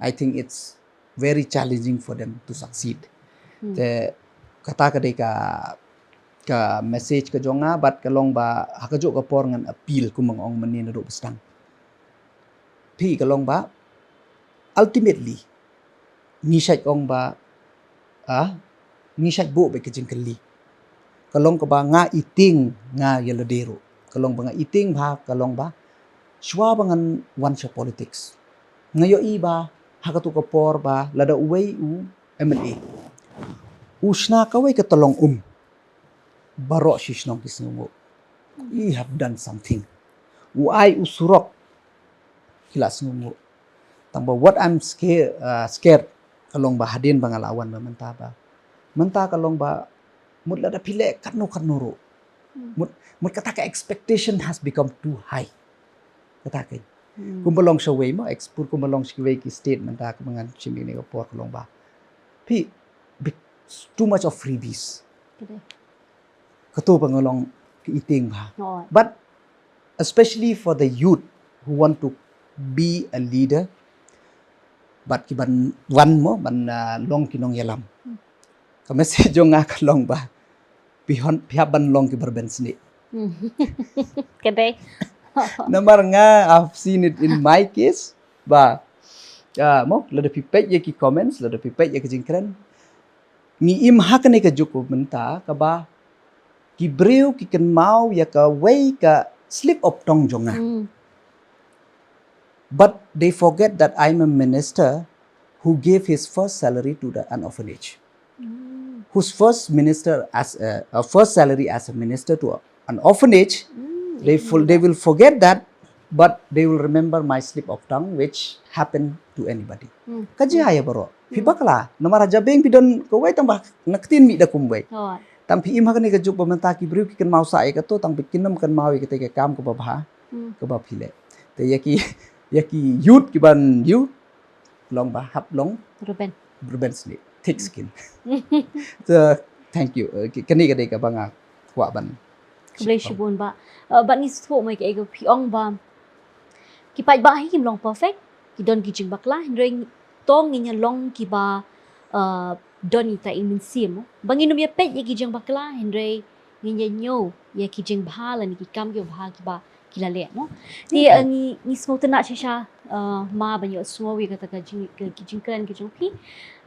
I think it's very challenging for them to succeed. Te kata ka dei ka ka message ka jong nga, bad ka long ba ha ka juh ka por ngan appeal kum ba nga ong mynne naduh ba sdang. Phi, ka long ba ultimately ngi shait ong ba, ah, ngi shait buh bad ka jingkylli. Ka long kaba nga i tieng nga ïa lade ruh. Ka long ba nga i tieng ba, ka long ba shuwa ba ngan wan sha politics, nga ïohi ba ha katu ka por ba lada uwei u M L A u shna kawei ka tyllong um, baroh shi shnong ki sngewnguh, "You have done something." U ai u surok, ki la sngewnguh. Tang ba what I'm scared, uh, scared, ka long ba hadien ba nga la wan ba mynta ba, mynta ka long ba mut lada phi leh katno katno ruh, mut, mut kata ka expectation has become too high. Kata ka, kumba long shawei mo, explore kumba long shawei ki state mynta kumba ngan shim ïa kane ka por, ka long ba phi, too much of freebies. Kato ba nga long ka i tieng ba. But especially for the youth who want to be a leader, bad ki ban wan mo ban, uh, long ki nongïalam. Ka message jong nga ka long ba phi hap ban long kiba rben snieh. Ka dei. Namar nga, I've seen it in my case ba, uh, mo, lada phi peit ïa ki comments, lada phi peit ïa ki jingkren, ngi im ha kane ka juk mynta kaba ki briew ki kynmaw ïa kawei ka slip of tongue jong nga. But they forget that I'm a minister who gave his first salary to the an orphanage. Whose first minister as a, a first salary as a minister to a, an orphanage, they full, they will forget that, but they will remember my slip of tongue, which happened to anybody. Ka jia ïa baroh. Phi bakla, namar ha jabieng phi don kawei tang ba na ktien mih da kumwei. Tang phi im ha kane ka juk ba mynta ki briew ki kynmaw sa ïa kato, tang phi kin ym kynmaw ïa kata ka kam kaba bha kaba phi leh. Te ïa ki, ïa ki youth ki ban ïoh long ba hap long rben, rben snieh, thick skin. So, thank you. Uh, kane ka dei kaba nga kwah ban. Khublei shibun ba. Uh, bad ngi sngewthuh mo ïa kaei kaba phi ong ba Ki paidbah hi kim long perfect, ki don ki jingbakla, hynrei tang ngin ïa long kiba, uh, don ïa kata i mynsiem ba ngin ym ïa peit ïa ki jingbakla, hynrei ngin ïa ñiew ïa ki jingbha lane ki kam kiba bha kiba ki la leh, no? Te, uh, ngi, ngi sngewtynnat shisha, uh, ma, ban ïohsngew ïa kata ka jing, ka, ki jingkren ki jong phi,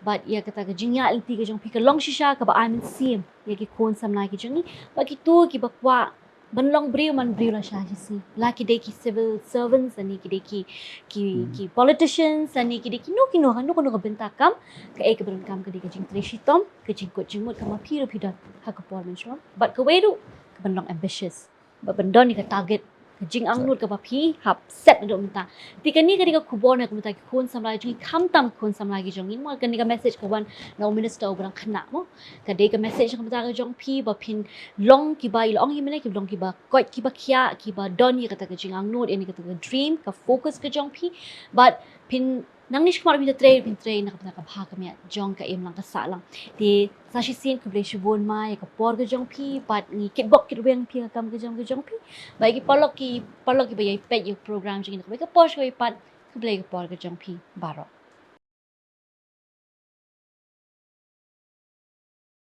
bad ïa kata ka jingïaid lynti ka jong phi ka long shisha kaba ai mynsiem ïa ki khun samla ki jong ngi, bad kito kiba kwah ban long briew man briew lashai shisien, la ki dei ki civil servants lane ki dei ki, ki, ki politicians lane ki dei kino kino, kano kano ka bynta kam, kaei kaba donkam ka dei ka jingtrei shitom, ka jingkut jingmut kaba phi ruh phi don ha ka por mynshwa, bad kawei ruh kaban long ambitious, bad ban don ïa ka target, ka jingangnud kaba phi hap set naduh mynta. Te kane ka dei ka khubor na ka bynta ki khun samla jong ngi, khamtam ki khun samla ki jong ngi, mo, kane ka message ka wan na u minister uba dang khynnah, mo. Ka dei ka message na ka bynta ka jong phi ba phin long kiba, i la ong hi mynne, kiba long kiba koit kiba khiah, kiba don ïa kata ka jingangnud, ïa kata ka dream, ka focus ka jong phi, bad phin nangne shakhmat phin trei, phin trei na ka bynta ka bha ka miat jong ka imlang ka sahlang. Te sa shisien khublei shibun ma ïa ka por ka jong phi, bad ngi kitbok kitrwiang phi ha ka kam ka jong ka jong phi. Bad ïa ki paralok, ki paralok kiba ïai peit ïa ka program jong ngi na kawei ka por sha kawei pat, khublei ka por ka jong phi baroh.